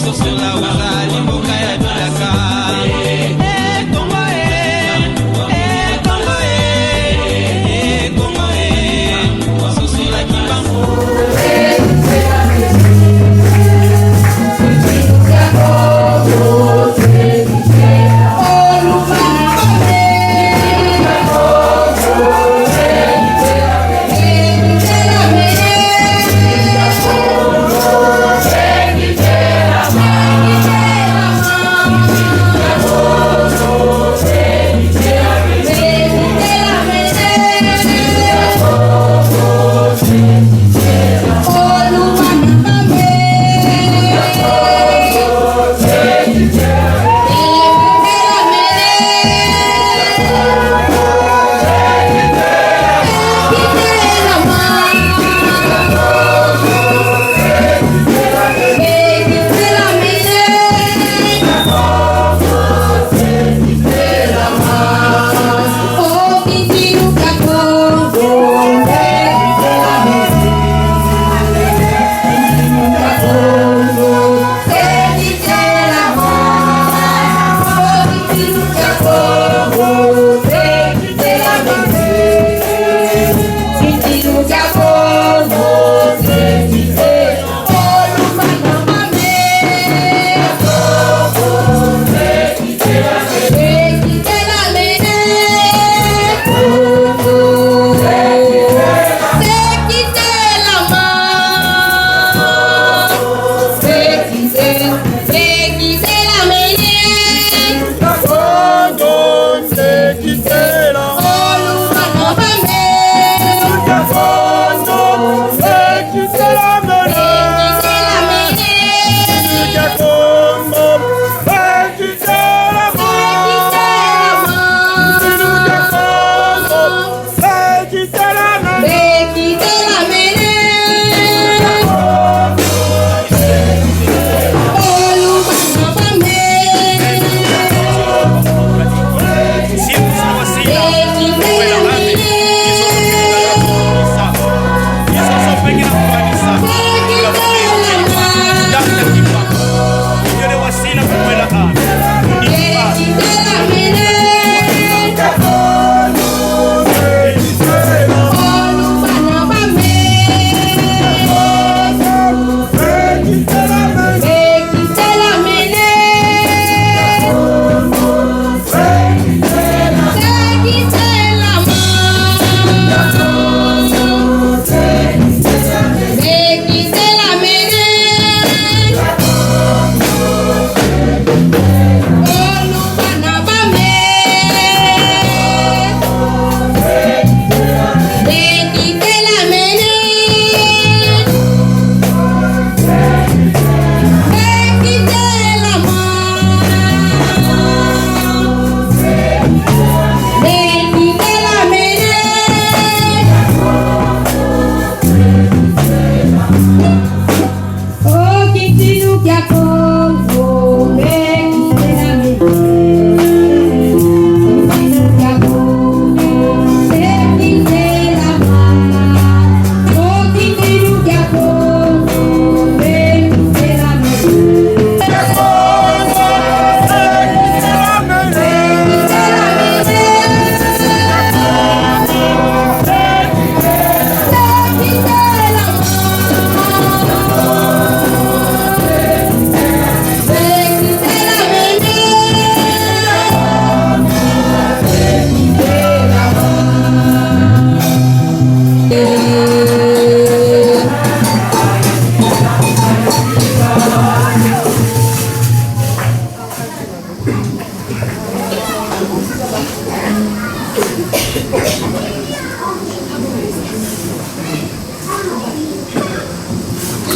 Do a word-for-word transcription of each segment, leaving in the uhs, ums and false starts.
Sosola ozali mboka ya bilaka. Eh, Kongo, eh, eh, Kongo, eh, eh, Kongo, eh, sosola Kimbangu.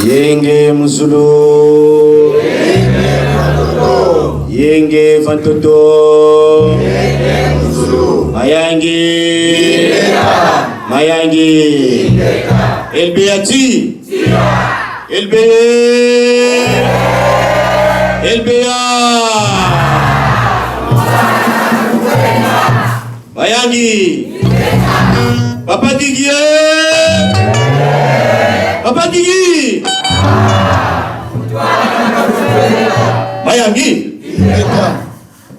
Yenge mu zulu. Yenge va ntoto. Mayangi. Mayangi. L B A ti. L B A. L B A. Mayangi. Papa Gigi, eh! Papa Gigi! Bayangi.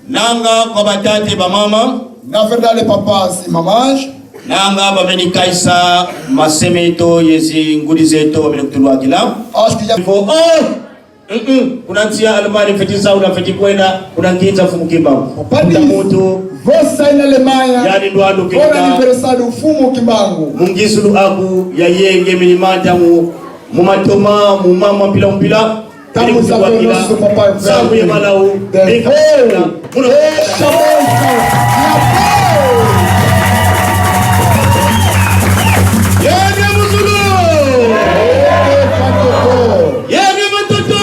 Nanga kwa batata, bamama. Na verdade, papás e mamãs. Nanga bameni kaisa mase meto ye zingudi zeto bameni kutulwakila. Acho que já Vo, oh! Mm-mm. Kuna nsi ya Allemagne fweti zaula, fweti kwenda, kuna nkinza Mfumu Kimbangu. Papá Kuna diz, muntu vou sair na Alemanha, yandi ndwandu vou no kenda aniversário do Mfumu Kimbangu. Mu ngizulu aku ya yenge mini mata mu, mu matoma, mu mama mpila mpila. Estamos a ver o nosso papai velho. Samu ya malau, de bika voo. Muna. Deixa a benção. Yenge mu zulu. Yenge mu ntoto.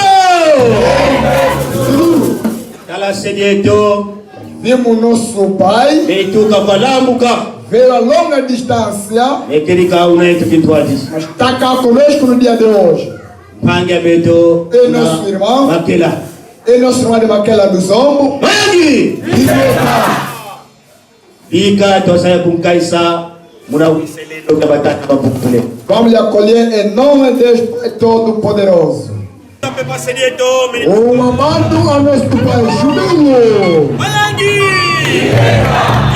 Tala se dieto. Vimos nosso pai. Beni tuka kwa lambuka. Veio a longa distância. Ekedi ka una yeto kintwadi. Mas está cá conosco no dia de hoje. Mpangi ya beto. É nosso irmão. Makela. É nosso irmão de Makela do Zombo. Mpangi! Bika twazaya kunkaisa muna wiselelo ya batata bavukule. Vamos lhe acolher em nome de Deus Pai Todo-Poderoso. Pepa se dieto, mini. O mamando a nosso pai Jubilo. Bayangi!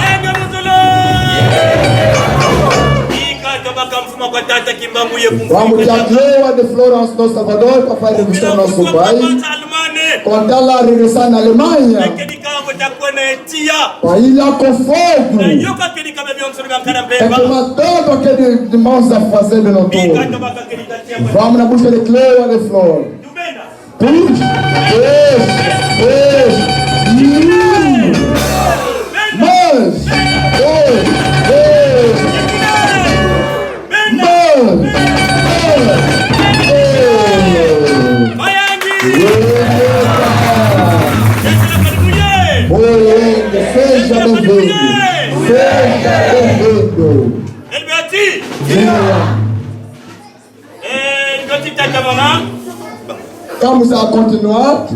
Yenge mu zulu. Bika twabaka mfumu kwa tata Kimbangu ye kumfumu. Vamos dar a coroa de flor ao nosso Salvador, papai de nosso pai. Quando ela regressar na Alemanha, kedika vo takwenda tiya. Para ir lá com fogo. Tayoka kedika bebionso bia nkana mpemba. Para que matar aquele irmão a fazer de noturno. Bika twabaka kedika tiya. Vamos na busca de coroa de flor. Tubena. Pois, pois, pois. Hum. Mas, pois, pois. Mas, mas, mas. Bayangi! Oye, seja bem-vindo. Seja bem-vindo. Elbeti! Viva! Eh, ndoti tata mama. Vamos a continuar.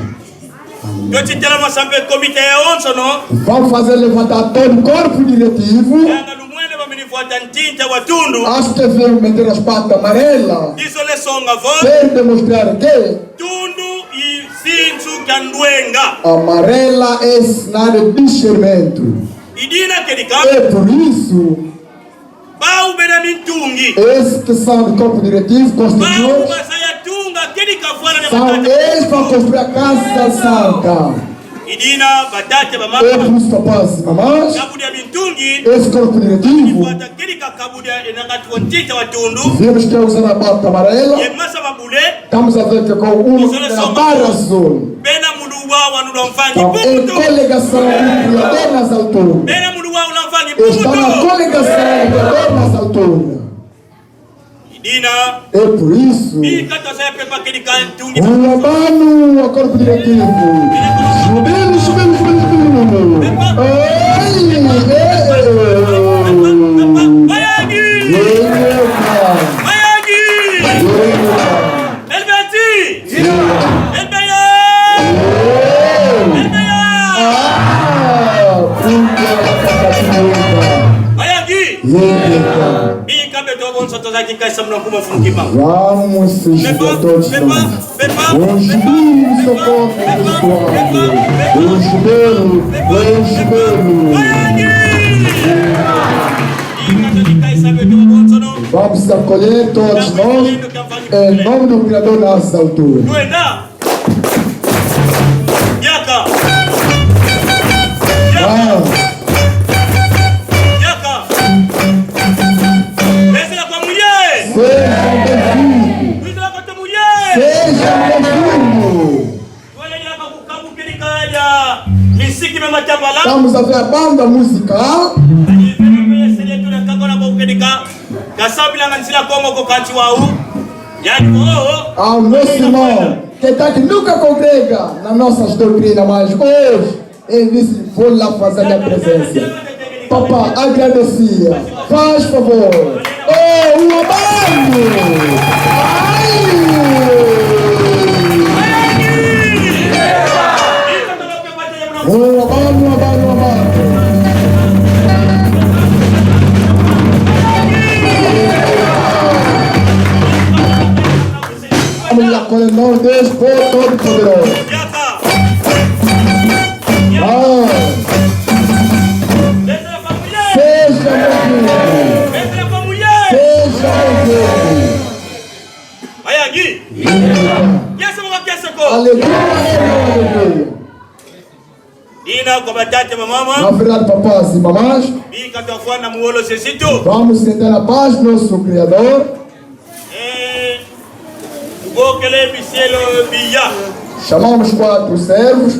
Ndoti tela masambe komite ya onsono. Vamos fazer levantar todo o corpo diretivo. Yanga lumwene bamini vwata ntinta wa tundu. Acho que veio meter as patas amarelas. Izo le songa vo. Quer demonstrar que tundu i sinsu kia ndwenga. Amarela é sinal de discernimento. I dina kedika. É por isso Bau bena mintungi. Esses que são do corpo diretivo, bau constituintes, bazaya tunga kedika vwala na são batata. Eles para construir a casa santa. I dina batata, bamama. É por isso, papás e mamãs, kabu dia mintungi, esse corpo diretivo, vwata kedika kabu dia enanga tuwa ntita wa tundu. Vimos que usa a bata amarela. Ye masa mabule. Estamos a ver que com o uno na barra azul. Bena mulu wa wanu lwa mvangi. Então, em coligação, o criador nas alturas. Bena mulu wa wanu lwa mvangi. Está na coligação, o criador nas alturas. I dina. É por isso. Bika twazaya pepa kedika ntungi. Ula banu wa corpo diretivo. Jubilo, jubilo, jubilo, jubilo. Ei, ei, ei, ei. Bayangi. Yeyeka. Bayangi. Yeyeka. Elbeti! Elbeya! Elbeya! Bayangi! Bika beto bonso tozaki kaisa muna kuma Mfumu Kimbangu. Vamos fugir a todos nós. Os judeus socorrem o pessoal. Os judeus, os judeus. Bayangi! Bika tozaki kaisa beto bonso, no? Vamos acolher todos nós. Em nome do Criador nas alturas. Twenda. Yaka. Yaka. Ah. Yaka. Bezela kwa muye. Seja bem-vindo. Bezela kwa muye. Seja bem-vindo. Wale yaka kukabu kedika ya misiki me matambala. Estamos a ver a banda música. Ani vele vele sele tuna kakona bo kedika. Kasabilanga nzila Kongo ko kati wau. Yani, oh, oh. Ao nosso irmão, que tá que nunca congrega nas nossas doutrinas, mas hoje ele disse: "Vou lá fazer a minha presença." Papá, agradecia. Faz favor. Oh, um abano! Ai! Um abano, um abano, um abano. Vamos lá, com o nome de Deus Todo-Poderoso. Na kwa batata, bamama. Na verdade, papás e mamãs, Bika twakuwa na muwolo zezitu. Vamos sentar na paz do nosso Criador. Eh, tubokele biselo biya. Chamamos quatro servos.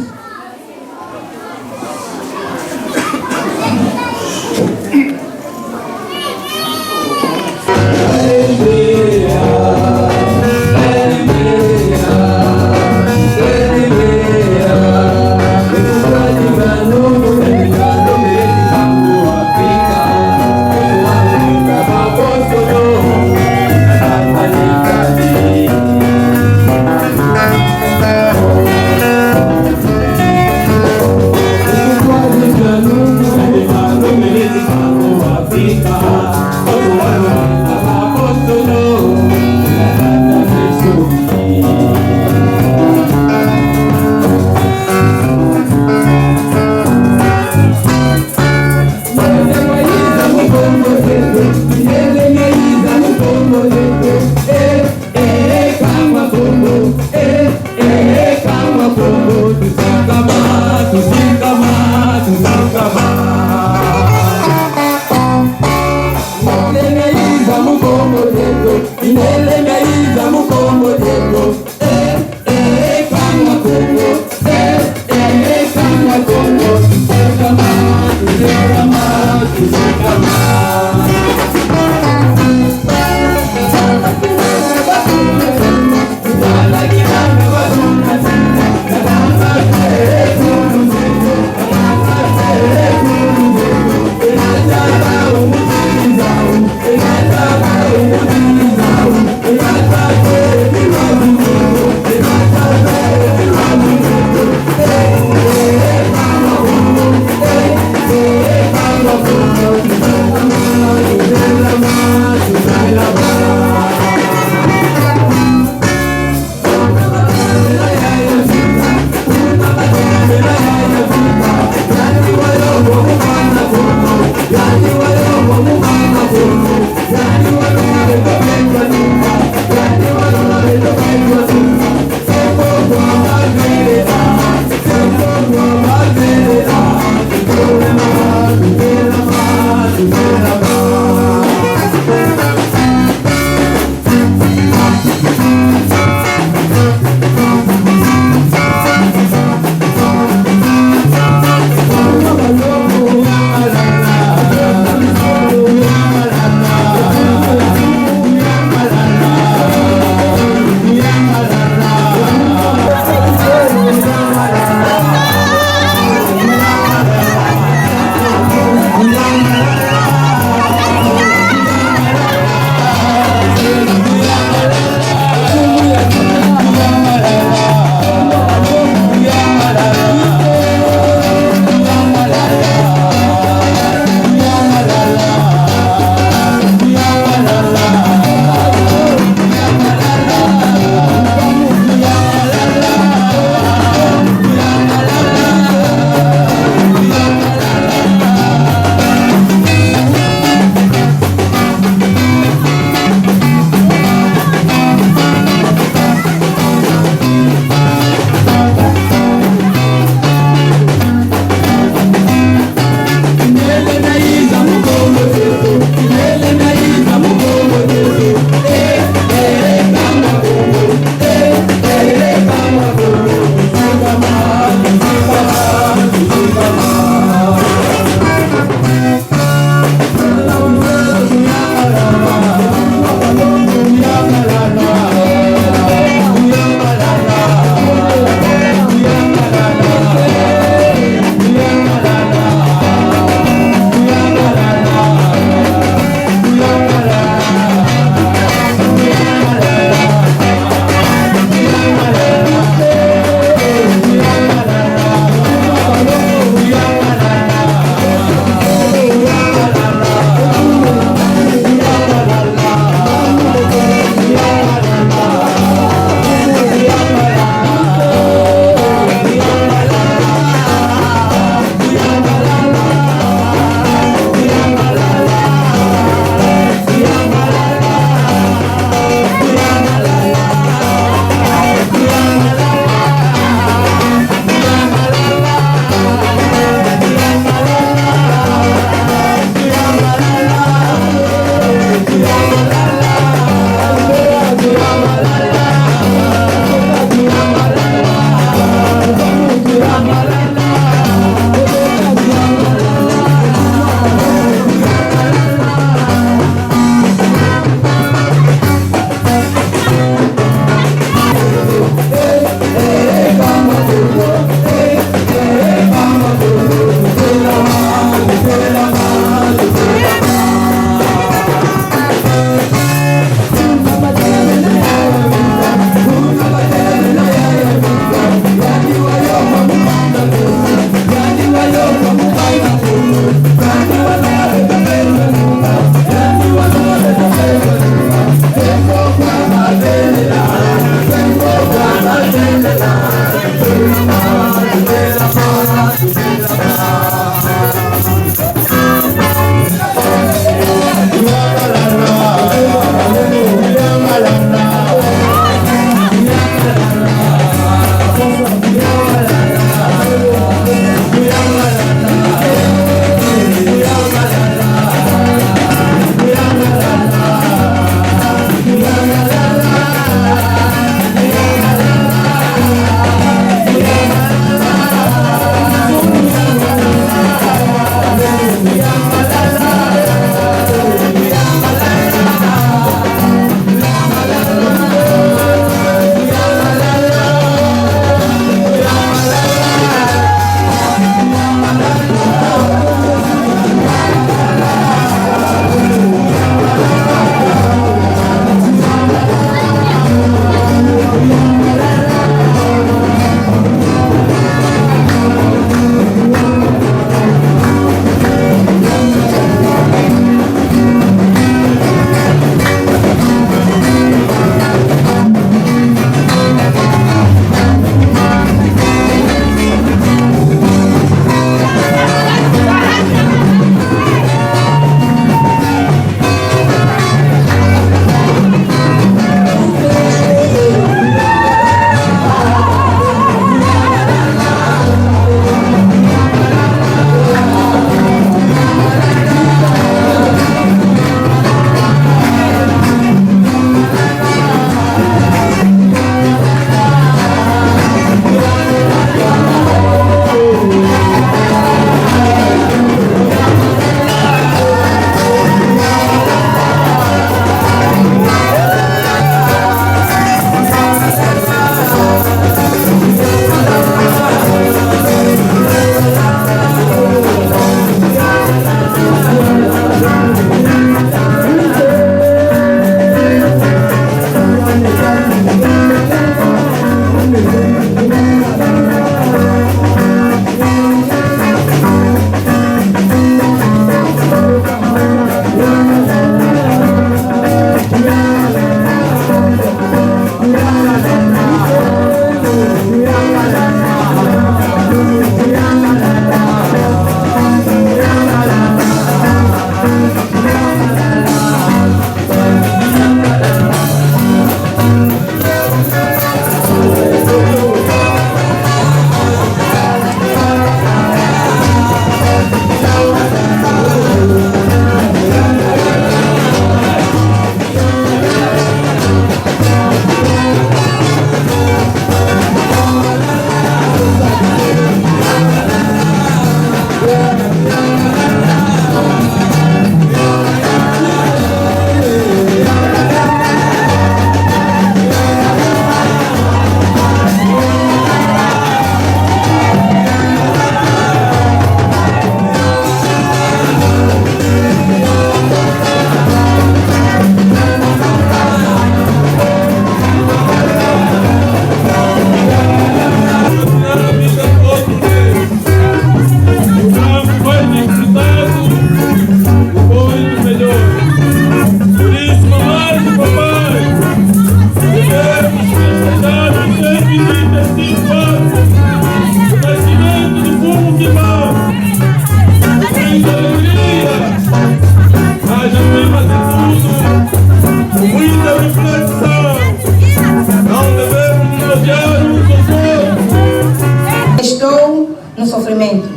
no sofrimento.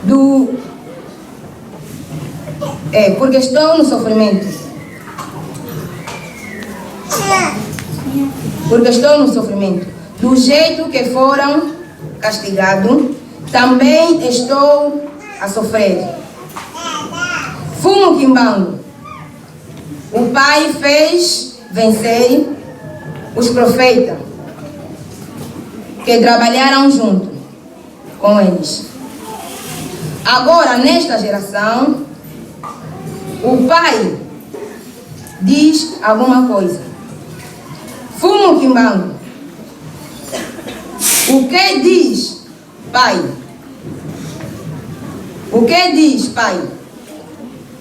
Do, é, porque estou no sofrimento. Porque estou no sofrimento. Do jeito que foram castigados, também estou a sofrer. Mfumu Kimbangu, o Pai fez vencer os profetas que trabalharam junto com eles. Agora, nesta geração, o Pai diz alguma coisa. Mfumu Kimbangu, o que diz, Pai? O que diz, Pai?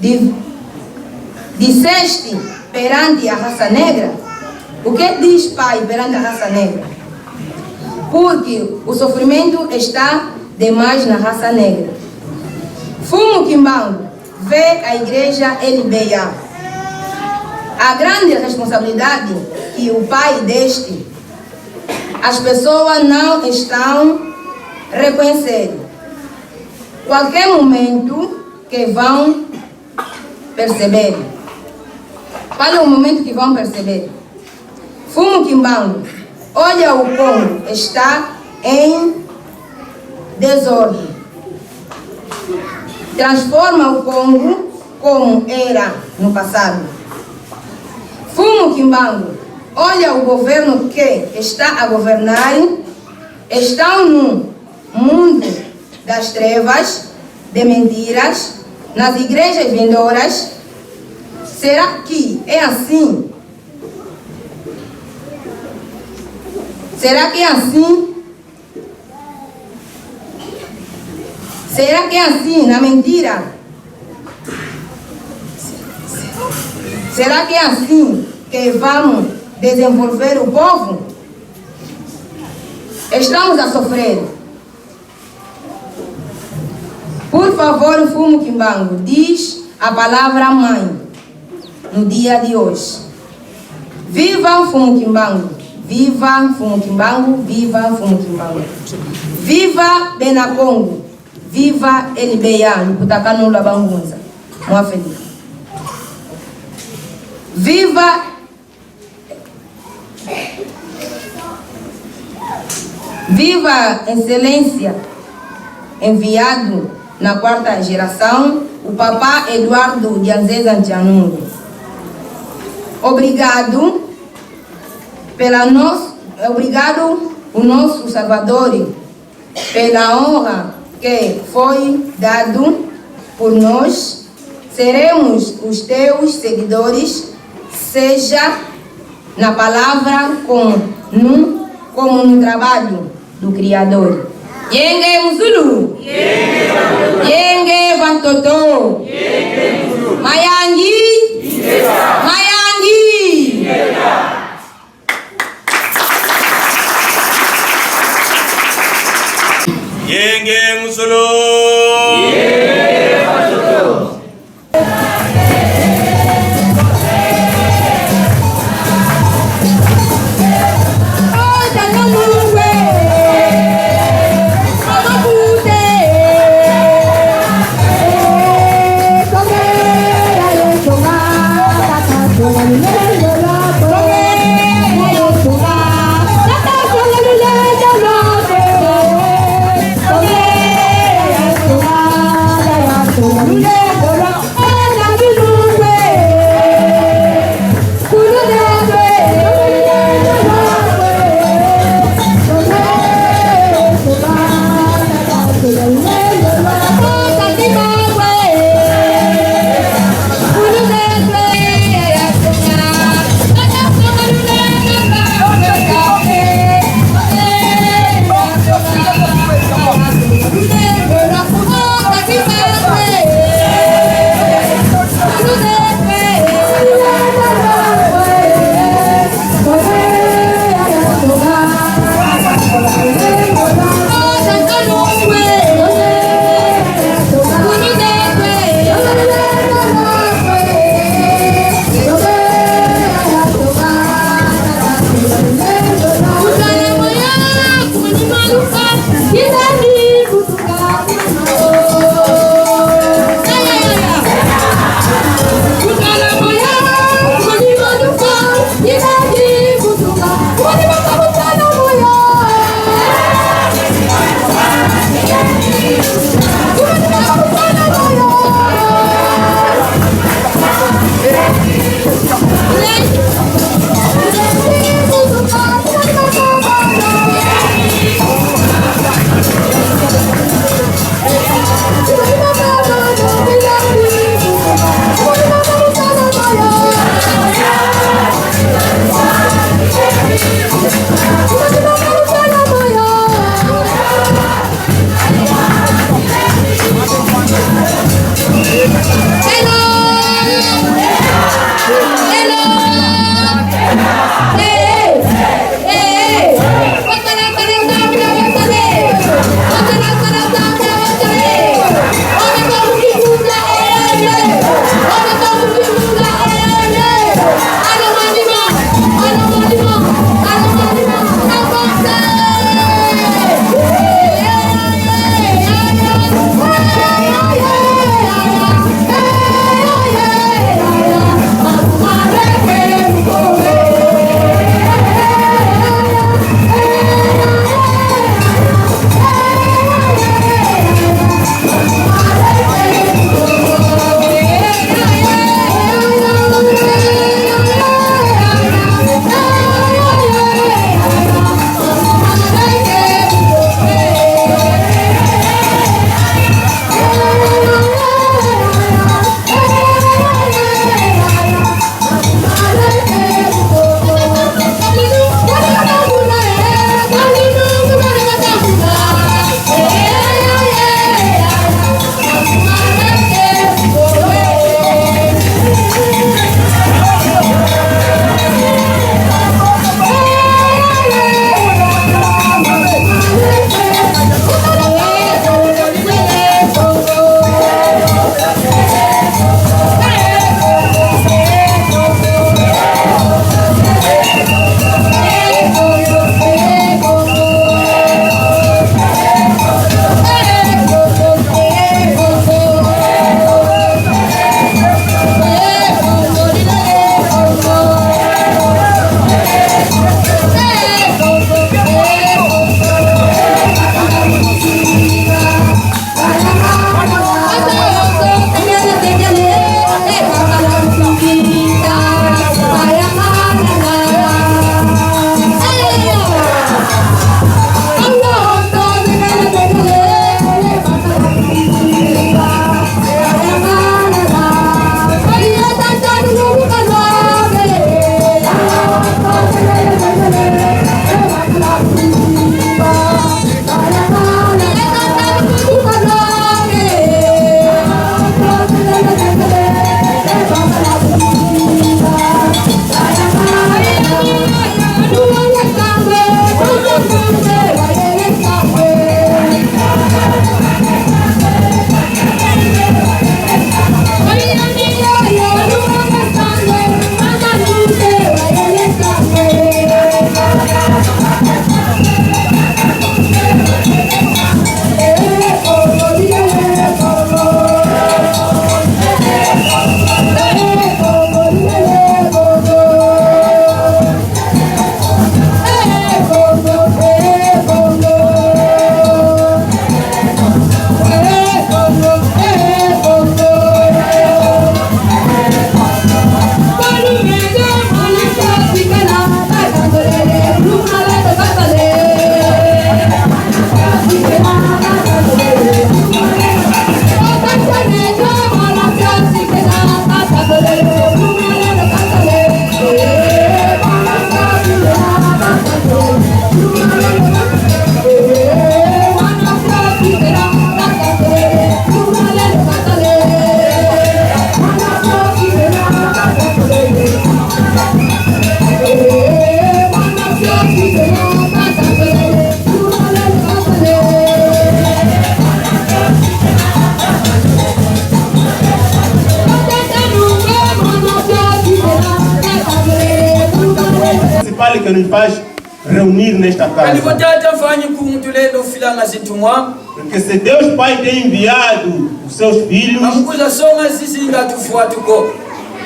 Di-, disseste perante a raça negra? O que diz, Pai, perante a raça negra? Porque o sofrimento está demais na raça negra. Mfumu Kimbangu vê a igreja L B A. A grande responsabilidade que o Pai deste, as pessoas não estão reconhecendo. Qualquer momento que vão perceber. Qual é o momento que vão perceber? Mfumu Kimbangu, olha, o Congo está em desordem. Transforma o Congo como era no passado. Mfumu Kimbangu, olha, o governo que está a governar estão no mundo das trevas, de mentiras, nas igrejas vendedoras. Será que é assim? Será que é assim? Será que é assim, na mentira? Será que é assim que vamos desenvolver o povo? Estamos a sofrer. Por favor, Mfumu Kimbangu, diz a palavra mãe no dia de hoje. Viva Mfumu Kimbangu! Viva Mfumu Kimbangu! Viva Mfumu Kimbangu! Viva Bena Congo! Viva L B A, Lukutakanu lwa Bangunza mu Afrika! Viva Viva Excelência, enviado na quarta geração, o Papa Eduardo Nzeza Ntianungu. Obrigado pela nos-, obrigado, o nosso Salvador, pela honra que foi dado por nós. Seremos os teus seguidores, seja na palavra como no, como no trabalho do Criador. Yenge mu zulu. Yenge va ntoto. Mayangi. Mayangi. Yenge mu zulu. Principal que nous fâche, reunir nesta casa. Kadi vo Tata Mfwani Mpungu Tulendo ufilanga zintumwa. Porque se Deus Pai tem enviado os seus filhos, ka mu kwiza songa zizi nga tufwatu ko.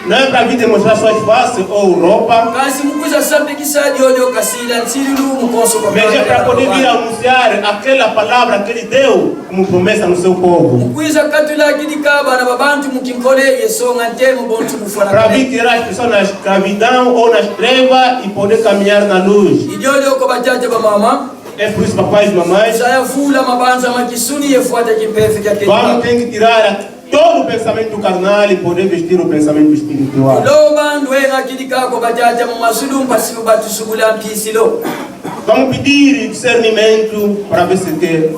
Não é para vir demonstrar suas faces ou roupa, kansi mu kwiza sampikisa diodio kasila nsilulu mu konso kwa, mas é para poder vir anunciar aquela palavra que ele deu como promessa no seu povo. Mu kwiza katula kidika bana ba bantu mu kinkole ye songa ntemo bonso mu fwana kale. Para vir tirar as pessoas na escravidão ou nas trevas e poder caminhar na luz. I diodio ko batata, bamama. É por isso, papais e mamães, mu zaya vula mabanza ma kinsuni ye fwata kimpeve kia kidika. Vamos ter que tirar todo o pensamento carnal e poder vestir o pensamento espiritual. Lomba ndwenga kidika kwa batata mu mazulu mpasi mu batusubula mpisilo. Vamos pedir discernimento para ver se que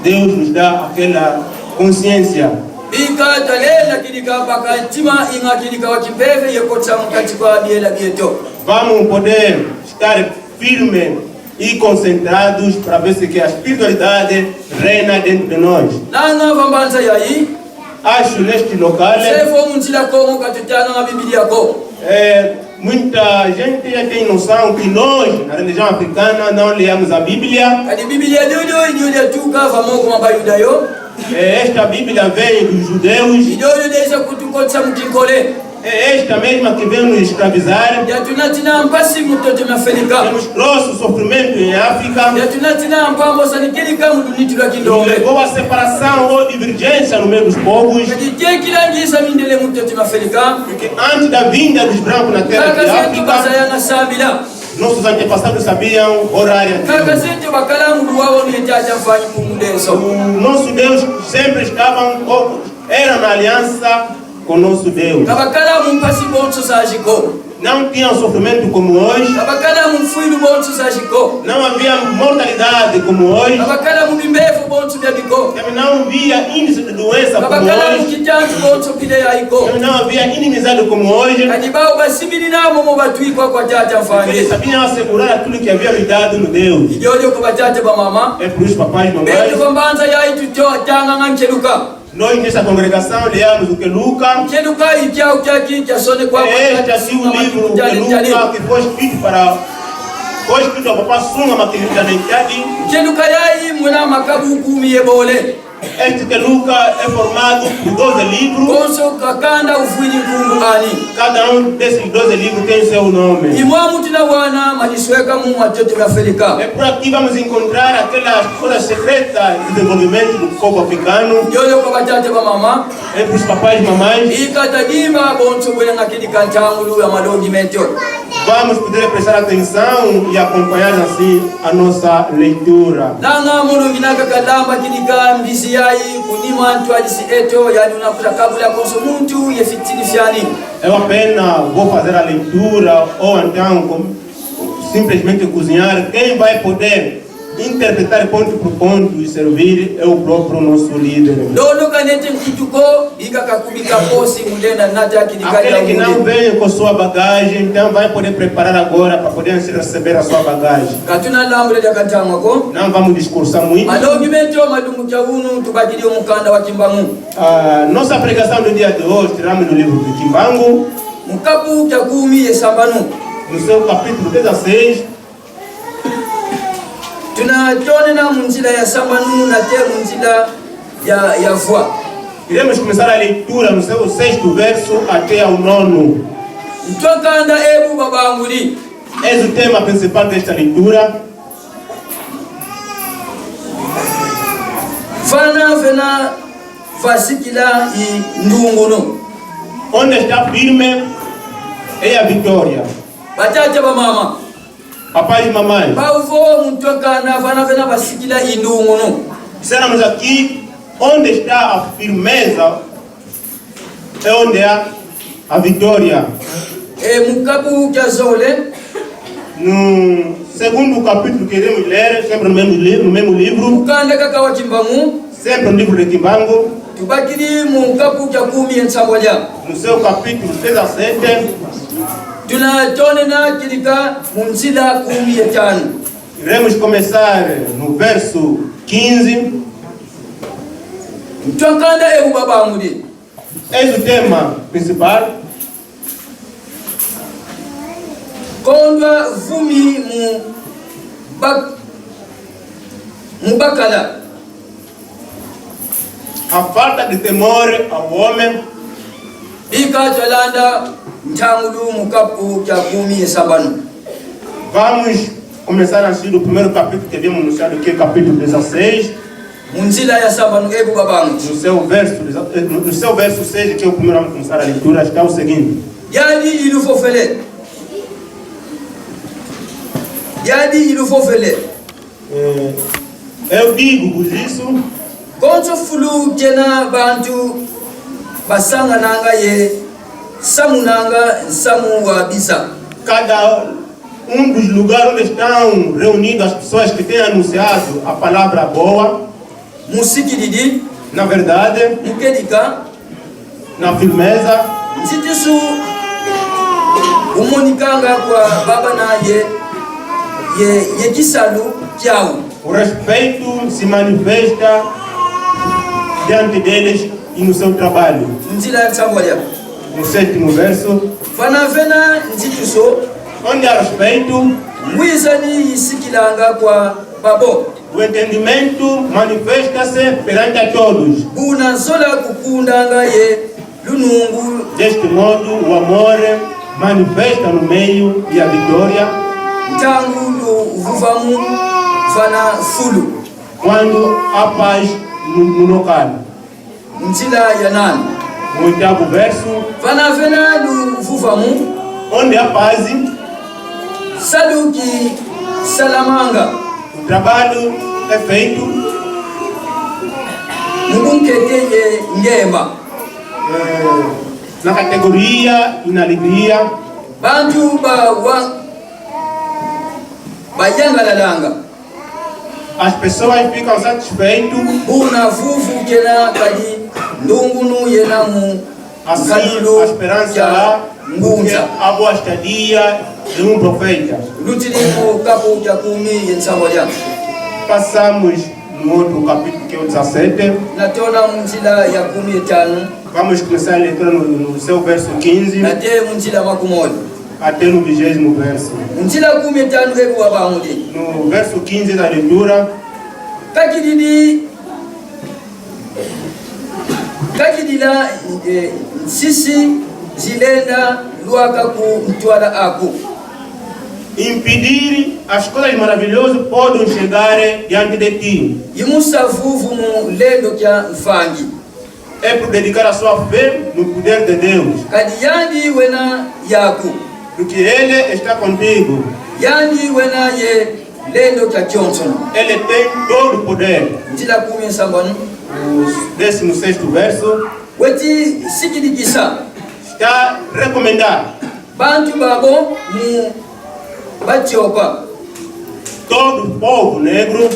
Deus nos dá aquela consciência. Bika twalenda kidika baka ntima inga kidika wa kimpeve ye kotisa mu kati kwa biela bieto. Vamos poder estar firme e concentrados para ver se que a espiritualidade reina dentro de nós. Nanga va mbanza yayi. Acho neste local, se vo mu nzila Kongo katutanganga Bíblia ko. É, muita gente já tem noção que nós, na religião africana, não lemos a Bíblia. Kadi Bíblia diodio i diodio yatuka va moko ma Bayuda yo. É, esta Bíblia vem dos judeus. I diodio diayiza kutukotisa mu kinkole. É esta mesma que vem nos escravizar. Diatunatina mpasi mu ntoto mia felika. Temos grosso sofrimento em África. Diatunatina mpambu za kidika mu lunitu lwa kindombe. Levou à separação ou divergência no meio dos povos. Kadi tekila ngiza mindele mu ntoto mia felika. Porque antes da vinda dos brancos na terra de África, nkaka zeto bazayanga sambila. Nossos antepassados sabiam orar a Deus. Nkaka zeto bakala mu luwawanu ye Tata Mfwani Mpungu Tulendo. O nosso Deus sempre estavam, era na aliança com nosso Deus. Ka bakala mu mpasi bonso zazi ko. Não tinham sofrimento como hoje. Ka bakala mu mfwilu bonso zazi ko. Não havia mortalidade como hoje. Ka bakala mu bimbevo bonso biabi ko. Também não havia índice de doença como hoje. Ka bakala mu kitantu bonso kile yayi ko. Também não havia inimizade como hoje. Kadi bawu basiminina momo batwikwa kwa Tata Mfwani. Eles sabiam assegurar aquilo que havia lhe dado no Deus. I diodio ko batata, bamama. É por isso, papais e mamães, beto va mbanza yayi tutanganga Nkeluka. Nós, nesta congregação, leamos o Nkeluka. Nkeluka i kiau kiaki kiasonekwa kwa Tata Mfwani Mpungu Tulendo. Este é o livro Nkeluka que foi escrito para, foi escrito ao Papa Sunga Makilinda Nentadi. Nkeluka yayi muna makabu kumi ye bole. Este Nkeluka é formado por doze livros. Konso kakanda uvwidi nkumbu ani. Cada um desses doze livros tem seu nome. I mwamu tuna wana ma disweka mu matoto mia felika. É por aqui vamos encontrar aquelas coisas secretas do desenvolvimento do povo africano. Diodio kwa batata, bamama. É pros papais e mamães. Bika tadima bonso bwena nga kidika ntangulu ya malongi meto. Vamos poder prestar atenção e acompanhar assim a nossa leitura. Nanga mono ngina kaka lamba kidika mbizi yayi, ku nima ntwadisi eto, yandi una kwiza kabula konso muntu ye fitini fiani. Eu apenas vou fazer a leitura, ou então com-, simplesmente cozinhar. Quem vai poder interpretar ponto por ponto e servir é o próprio nosso líder. Lolo kanete nkutu ko, bika kakubika posi mu lenda nata kidika. Aquele que não veio com sua bagagem, então vai poder preparar agora para poder receber a sua bagagem. Ka tuna lambula diaka ntama ko. Não vamos discursar muito. Malongi meto ma lumbu kia unu tubakidi yo mukanda wa Kimbangu. A nossa pregação do dia de hoje, tiramos do livro de Kimbangu. Mu kapu kia kumi ye sambanu. No seu capítulo dezasseis. Tuna tonena mu nzila ya sambanu nate mu nzila ya, ya vwa. Iremos começar a leitura no seu sexto verso até ao nono. Ntwa kanda ebu babangudi. Eis o tema principal desta leitura. Vana vena vasikila i ndungunu. Onde está firme é a vitória. Batata, bamama. Papais e mamães. Bawu vo mu ntwa kanda vana vena vasikila i ndungunu. Dissermos aqui, onde está a firmeza, é onde há a vitória. E mu kapu kia zole. No segundo capítulo que iremos ler, sempre no mesmo livro, no mesmo livro. Mukanda kaka wa Kimbangu. Sempre no livro de Kimbangu. Tubakidi mu kapu kia kumi ye nsambwadia. No seu capítulo dezassete. Tuna tonena kidika mu nzila kumi ye tanu. Iremos começar no verso quinze. Ntwa kanda ebu babangudi. Eis o tema principal. Kondwa vumi mu Bak-, mu bakala. A falta de temor ao homem. Bika twalanda ntangulu mu kapu kia kumi ye sambanu. Vamos começar assim do primeiro capítulo que havíamos anunciado, que é o capítulo dezasseis. Mu nzila ya sambanu, e bubabangudi. No seu verso, deza-, eh, no, no seu verso seis, que é o primeiro, vamos começar a leitura, está o seguinte. Yandi ilufofele. Yandi ilufofele. Eh, eu digo-vos isso. Konso fulu kiena bantu basangananga ye samunanga nsamu wa biza. Cada um dos lugares onde estão reunidas as pessoas que têm anunciado a palavra boa. Mu sikididi. Na verdade. Mu kedika. Na firmeza. Nzitusu umonikanga kwa baba na ye, ye, ye kisalu kiau. O respeito se manifesta diante deles e no seu trabalho. Nzila ya nsambwadi. No sétimo verso. Vana vena nzitusu. Onde há respeito. Ngwizani isikilanga kwa babo. O entendimento manifesta-se perante a todos. Buna zola kukundanga ye lunungu. Deste modo, o amor manifesta no meio e a vitória. Ntangu luvuvamu vana fulu. Quando há paz no, no local. Nzila ya nani. Oitavo verso. Vana vena luvuvamu. Onde há paz. Salu kisalamanga. O trabalho é feito. Mu bunkete ye ngemba. Eh, na categoria e na alegria. Bantu ba wa-, bayangalalanga. As pessoas ficam satisfeitas. Buna vuvu kena kadi ndungunu yena mu. Assim, ngalulu a esperança ya há, ngunza. Porque a boa estadia de um profeta. Lutidi mu kapu kia kumi ye nsambwadi. Passamos no outro capítulo, que é o dezassete. Na tona mu nzila ya kumi ye tanu. Vamos começar a leitura no, no seu verso quinze. Na te mu nzila makumole. Até no vigésimo verso. Mu nzila kumi ye tanu, e bubabangudi. No verso quinze da leitura. Kakididi, kakidila, eh, nsisi zilenda lwaka ku ntwala aku. Impedir as coisas maravilhosas podem chegar diante de ti. Imusa vuvu mu lendo kia mvangi. É por dedicar a sua fé no poder de Deus. Kadi yandi wena yaku. Porque ele está contigo. Yandi wena ye lendo kia kionsono. Ele tem todo o poder. Nzila kumi ye nsambanu. O décimo sexto verso. Weti sikidikisa. Está recomendar. Bantu babo mu batiopa. Todo o povo negro.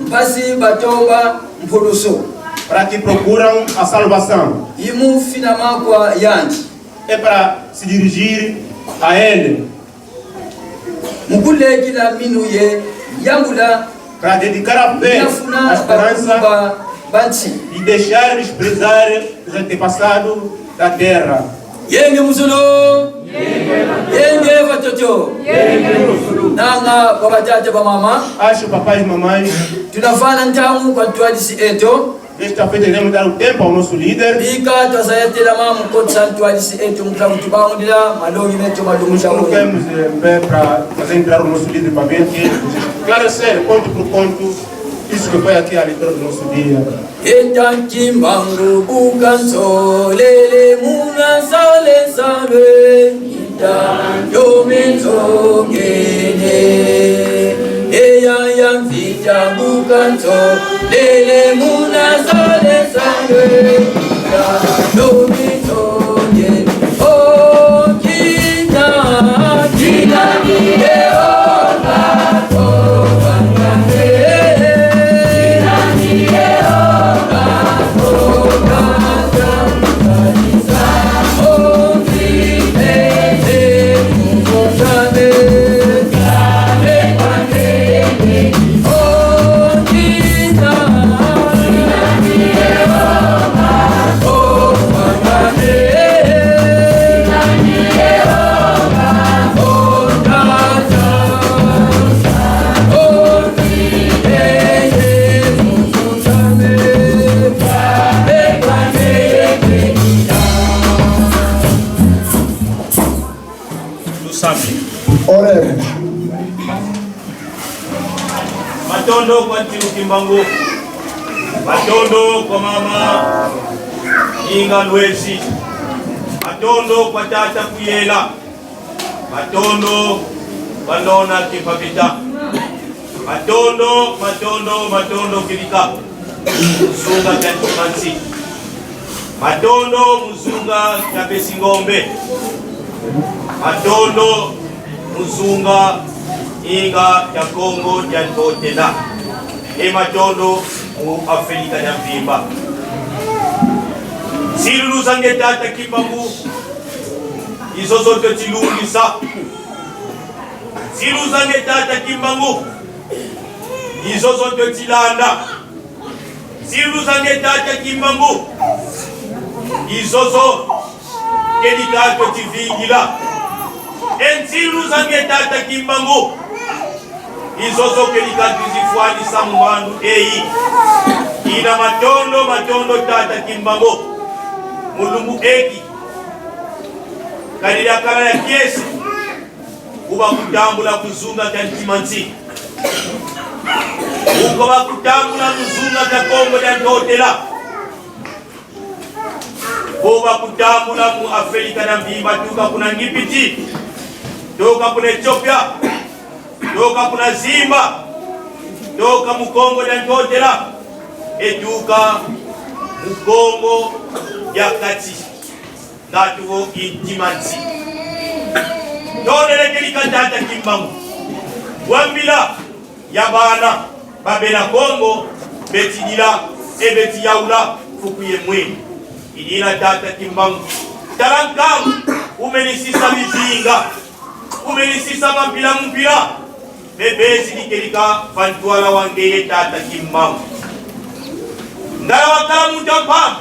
Mpasi batomba mpulusu. Para que procuram a salvação. Imu finama kwa yandi. É para se dirigir a ele. Mu kulekila minu ye yambula. Para dedicar a fé, a esperança, ba, ba nsi. E deixar desprezar os antepassados da terra. Yenge mu zulu. Yenge va ntoto. Nanga kwa batata, bamama. Acho, papais, mamães. Tuna vana ntangu kwa ntwadisi eto. Nesta feita iremos dar o tempo ao nosso líder. Bika twazaya telama mu kotisa ntwadisi eto mu ntangu tubangudila malongi meto ma lumbu kia. Nos coloquemos em pé para fazer entrar o nosso líder, para ver que esclarecer ponto por ponto isso que foi aqui a leitura do nosso dia. Eta Kimbangu bu kansolele muna sale sale. Ntandu minzongene, e yaya Mvita bu kansolele muna sale sale. Ntandu minzongene, o Kinda, Kinda ni Yehova, o Bangladesh. Kinda ni Yehova, o Bangladesh. Matondo kwa Ntinu Kimbangu. Matondo kwa mama Inga Luezi. Matondo kwa tata Kuyela. Matondo kwa Ndona Kimpa Vita. Matondo, matondo, matondo kedika mu zunga kia Ntima Nsi. Matondo mu zunga kia Besi Ngombe. Matondo mu zunga Inga kia Kongo dia Ntotela. E matondo mu Afelika dia mvimba. Nsilulu za nge tata Kimbangu, i zozo tweti lungisa. Nsilulu za nge tata Kimbangu, i zozo tweti landa. Nsilulu za nge tata Kimbangu, i zozo kedika tweti vingila. E nsilulu za nge tata Kimbangu, i zozo kedika twizifwanisa mu mbandu eyi. Ina matondo, matondo tata Kimbangu. Mu lumbu eki, kadi diakala ya kiese, uba kutambula ku zunga kia Ntima Nsi. Uko bakutambula mu zunga kia Kongo dia Ntotela. Uba kutambula mu Afelika dia mvimba, tuka kuna Ngipiti, tuka kuna Ethiopia, tuka kuna Zimba, tuka mu Kongo dia Ntotela, e tuka mu Kongo dia Kati. Ngatu vo i Ntima Nsi. Tondele kedika tata Kimbangu. Wa mbila ya bana ba Bena Kongo beti dila, e beti yaula fuku ye mwini. I dina tata Kimbangu, tala nkangu, umeni sisa bizinga, umeni sisa mampila mu mpila. Bebezi ni kedika va ntwala wa ngeye tata Kimbangu. Ngala wakala muntu a mpamba,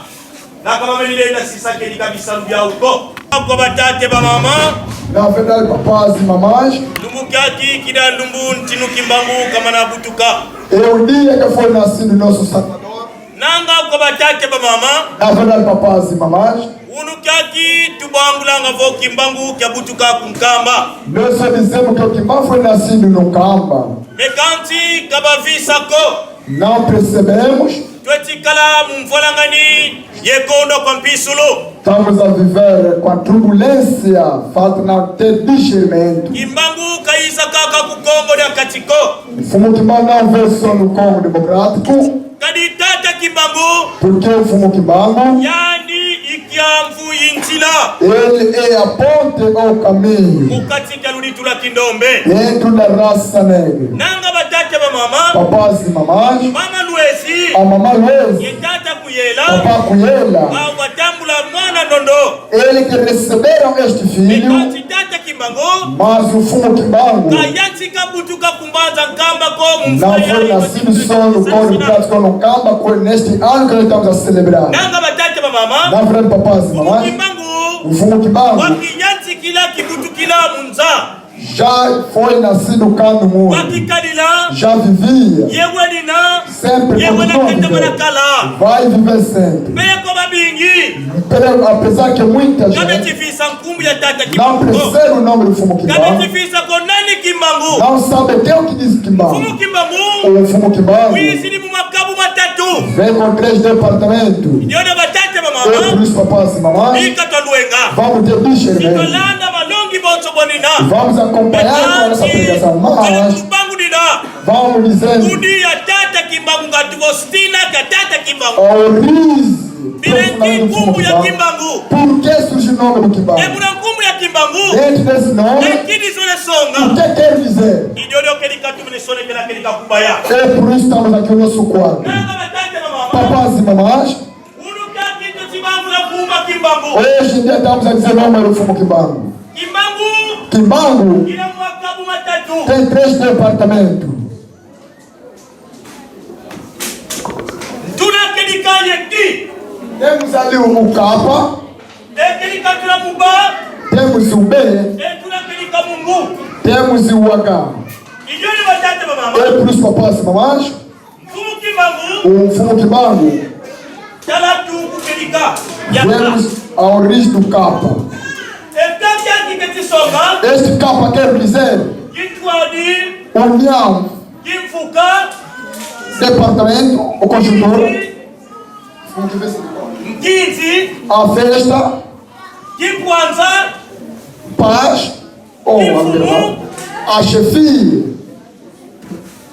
na ka bameni lenda sisa kedika bisalu biau ko. Kwa batata, bamama. Na verdade, papás e mamãs. Lumbu kiaki kina lumbu Ntinu Kimbangu kamana butuka. É o dia que foi nascido nosso Salvador. Nanga kwa batata, bamama. Na verdade, papás e mamãs. Wunu kiaki tubangulanga vo Kimbangu kia butuka ku Nkamba. Nós só dizemos que o Kimbangu foi nascido no Nkamba. Mais kansi ka bavisa ko. Não percebemos. Tweti kala mu mvwalangani ye kondwa kwa mpisulu. Estamos a viver com a turbulência, falta não ter discernimento. Kimbangu kayiza kaka ku Kongo dia Kati ko. Mfumu Kimbangu não veio só no Congo Democrático. Kadi tata Kimbangu. Porque o Mfumu Kimbangu, yandi i kiamvu, i nzila. Ele é a ponte ao caminho. Mu kati kia luditu lwa kindombe. Dentro da raça negra. Nanga batata, bamama. Papás e mamãs. Mama Luezi. A mamã Luezi. Ye tata Kuyela. Papá Kuyela. Bau batambula mwana ndondo. Ele que receberam este filho. Mais kansi tata Kimbangu. Mas o Mfumu Kimbangu, kayantika butuka ku mbanza Nkamba ko mu mvula yayi. Não foi nascido só no Congo Democrático no Nkamba, ko neste ano que nós estamos a celebrar. Nanga batata, bamama. Na verdade, papás e mamãs. Mfumu Kimbangu. O Mfumu Kimbangu, wakiyantikila kibutukila mu nza. Já foi nascido cá no mundo. Wakikadila. Já vivia. Ye wenina. Sempre continuando. Ye wena kenda, wena kala. Vai viver sempre. Peleko babingi. Pelo, apesar que muita gente, ka beti visa nkumbu ya tata Kimbangu, não percebe o nome do Mfumu Kimbangu. Ka beti visa ko nani Kimbangu. Não sabe quem é o que diz Kimbangu. Mfumu Kimbangu. O Mfumu Kimbangu. Wizidi mu makabu matatu. Vem com três departamentos. Diodio batata, bamama. É por isso, papás e mamãs, bika twa lwenga. Vamos ter discernimento. Si twalanda malongi bonso bonina. Vamos acompanhar com essa pregação, mas, mais tarde, mu mbangu dina, vamos dizendo, kudi ya tata Kimbangu, ngatu vo stina kia tata Kimbangu. A origem profunda do Mfumu Kimbangu. Bile nki nkumbu ya Kimbangu? Por que surge o nome do Kimbangu? E muna nkumbu ya Kimbangu, dentro desse nome, e nki dizolele songa? O que quer dizer? I diodio kedika tumene sonekela, kedika kubaya. É por isso estamos aqui no nosso quadro. Nanga batata, bamama. Papás e mamãs. Wunu kiaki tweti bangula nkumbu a Kimbangu. Hoje em dia estamos a dizer o nome do Mfumu Kimbangu. Kimbangu. Kimbangu. Ina makabu matatu. Tem três departamentos. Tuna kedika ye ki. Temos ali o K. E kedika tuna mu ba. Temos o B. E tuna kedika mu ngu. Temos o H. I diodio batata, bamama. É por isso, papás e mamãs, Mfumu Kimbangu. O Mfumu Kimbangu. Tala tuku kedika ya K. Vemos a origem do K. E K kiaki keti songa. Este K quer dizer, kintwadi, união, kimvuka, Departamento, o conjuntura. Nkinzi. A festa. Kimpwanza. Paz. Oh, kimfumu. A chefia.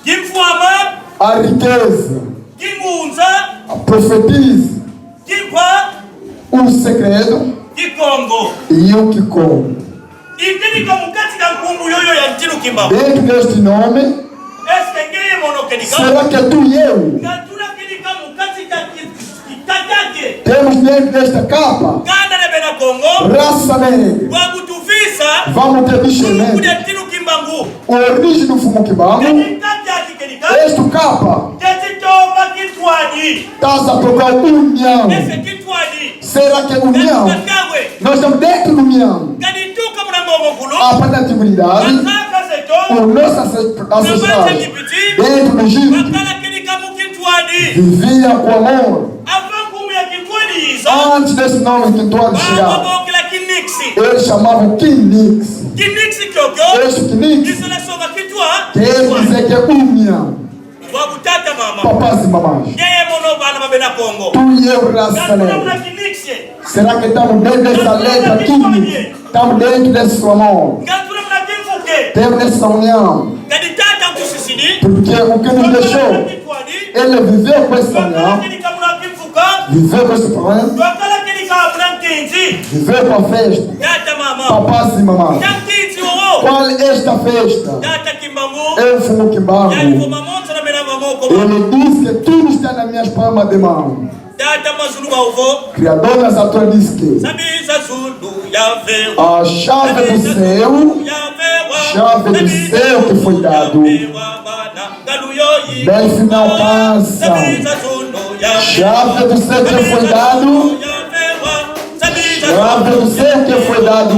Kimfwama. A riqueza. Kingunza. A profetiza. Kimpa. O segredo. Kikongo. E o Kikongo. I kedika mu kati dia nkumbu yoyo ya Ntinu Kimbangu. Dentro deste nome. Est-ce que ngeye mono kedika? Será que tu e eu? Nga tuna kedika mu kati dia ki-, ki-, kata ke. Temos dentro desta capa. Kanda dia bena Kongo. Raça negra. Bwa kutuvisa. Vamos ter discernimento. Nkumbu dia Ntinu Kimbangu. Origem do Mfumu Kimbangu. Kati kata ke kedika. Este capa. Keti tomba kintwadi. Estás a procurar união. Est-ce que kintwadi? Será que união? Nós estamos dentro do união. A parte da antiguidade, os nossos ancest-, ancestrais, dentro do Egito, vivia com amor. Antes desse nome Kintwadi chegar, eles chamavam Kinix. Este Kinix quer dizer que é união. Bwabu tata, mama. Papás e mamãs. Ngeye mono bana ba bena Kongo. Tu e eu, raça negra. Nga tuna muna Kinix. Será que estamos dentro dessa letra Kinix? Estamos dentro desse amor. Nga tuna muna kimfuke. Temos essa união. Kadi tata utusisidi. Porque o que nos deixou, ele viveu com essa união, viveu com esse problema, viveu com a festa. Tata, mama. Papás e mamãs. Nkinzi wowo. Qual é esta festa? Tata Kimbangu. É o Mfumu Kimbangu. Yandi vo: Mamonso na mena maboko. Ele disse que tudo está nas minhas palmas de mão. Tata Mazulu wa vo. Criador das alturas disse que Nsabi za zulu ya vewa. A chave do céu, chave do céu que foi dado. Belfim não alcança. Chave do céu que foi dado. Chave do céu que foi dado.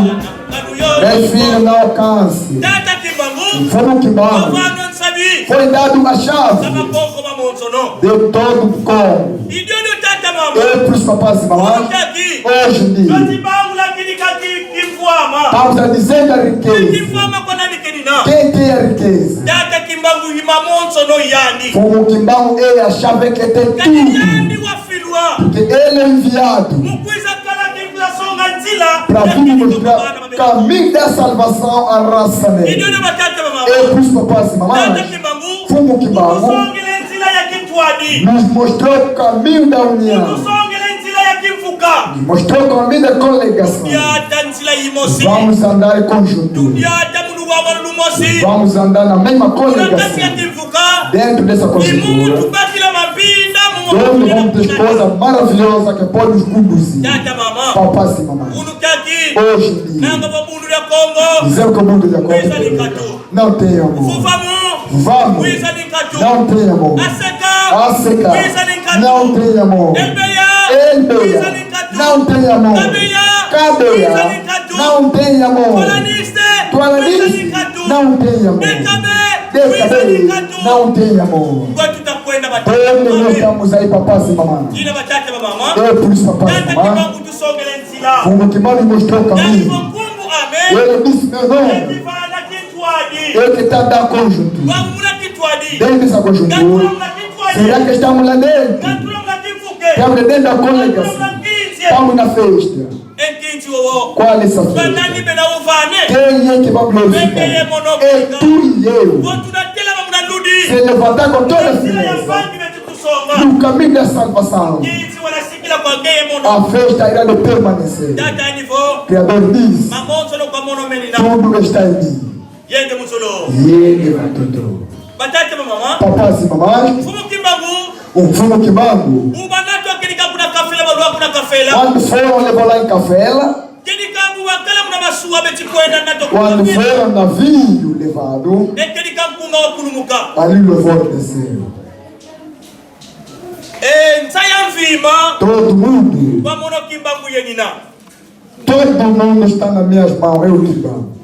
Belfim não alcança. Tata Kimbangu. Mfumu Kimbangu. Wavana nsabi. Foi dado a chave. Za maboko mamonsono. De todo o Kongo. I diodio tata, mama. E para os papás e mamãs. Unu kiaki. Hoje em dia. Tweti bangula kini kaki kimfwama. Estamos a dizer da riqueza. Kimfwama kwa nani kenina? Quem tem a riqueza? Tata Kimbangu i mamonsono yandi. Mfumu Kimbangu é a chave que tem tudo. Kadi yandi wafilwa. Porque ele é enviado. Mu kwiza kala kinkula songa nzila. Para vir mostrar o caminho da salvação à raça negra. I diodio batata, bamama. E para os papás e mamãs. Tata Kimbangu. Mfumu Kimbangu. Utusongele nzila ya kintwadi. Nos mostrou o caminho da união. Utusongele nzila ya kimfuka. Nos mostrou o caminho da coligação. Tudiata nzila imosi. Vamos andar em conjunto. Tudiata mu luwawanu lumosi. Vamos andar na mesma coligação. Muna kati ya kimfuka. Dentro dessa conjuntura. I mu mu tubakila mapinda, mu mu tubakila mapinda. Todo mundo tem coisa maravilhosa que pode nos conduzir. Tata, mama. Papás e mamãs. Unu kiaki. Hoje em dia. Nanga vo Bundu dia Kongo. Dizer que o Bundu dia Kongo. Kwiza ni nkatu. Não tem amor. Vuvamo. Vuvamo. Kwiza ni nkatu. Não tem amor. Aseka. Aseka. Kwiza ni nkatu. Não tem amor. Elbeya. Elbeya. Kwiza ni nkatu. Não tem amor. Kabeya. Kabeya. Kwiza ni nkatu. Não tem amor. Twalaniste. Twalaniste. Kwiza ni nkatu. Não tem amor. Dekabe. Dekabe. Kwiza ni nkatu. Não tem amor. Kwe tuta kwenda batata. Onde nós estamos aí, papás e mamãs? Yina batata, bamama. E para os papás e mamãs. Tata Kimbangu utusongele nzila. Mfumu Kimbangu mostrou o caminho. Yandi vo nkumbu ame. Ele disse meu nome. Eti vana kintwadi. Ele que está a dar conjuntura. Bwa muna kintwadi. Dentro dessa conjuntura. Nga tuna muna kintwadi. Será que estamos lá dentro? Nga tuna muna kimfuke. Estamos dentro da coligação. Nga tuna muna nkinzi. Estamos na festa. E nkinzi wowo. Qual é essa festa? Banani bena uvane? Quem é que vai glorificar? Ngeye mono. É tu e eu. Vo tuna telama muna ludi. Se levantar com toda a firmeza. Nzila ya mpangi betu tusonga. No caminho da salvação. Nkinzi wala sikila kwa ngeye mono. A festa irá de permanecer. Tata yandi vo. Criador diz. Mamonsono kwa mono menina. Tudo está em mim. Yenge mu zulu. Yenge va ntoto. Batata, bamama. Papás e mamãs. Mfumu Kimbangu. O Mfumu Kimbangu. Uba natu akedika kuna Kafela, balwa kuna Kafela. Quando foram levar lá em Cafela. Kedika bu bakala muna masuwa beti kwenda natu. Quando foram navio levado. E kedika nkunga wakulumuka. Ali o louvor desceu. E nza ya mvimba. Todo mundo. Bamono Kimbangu yenina. Todo mundo está nas minhas mãos, é o Kimbangu.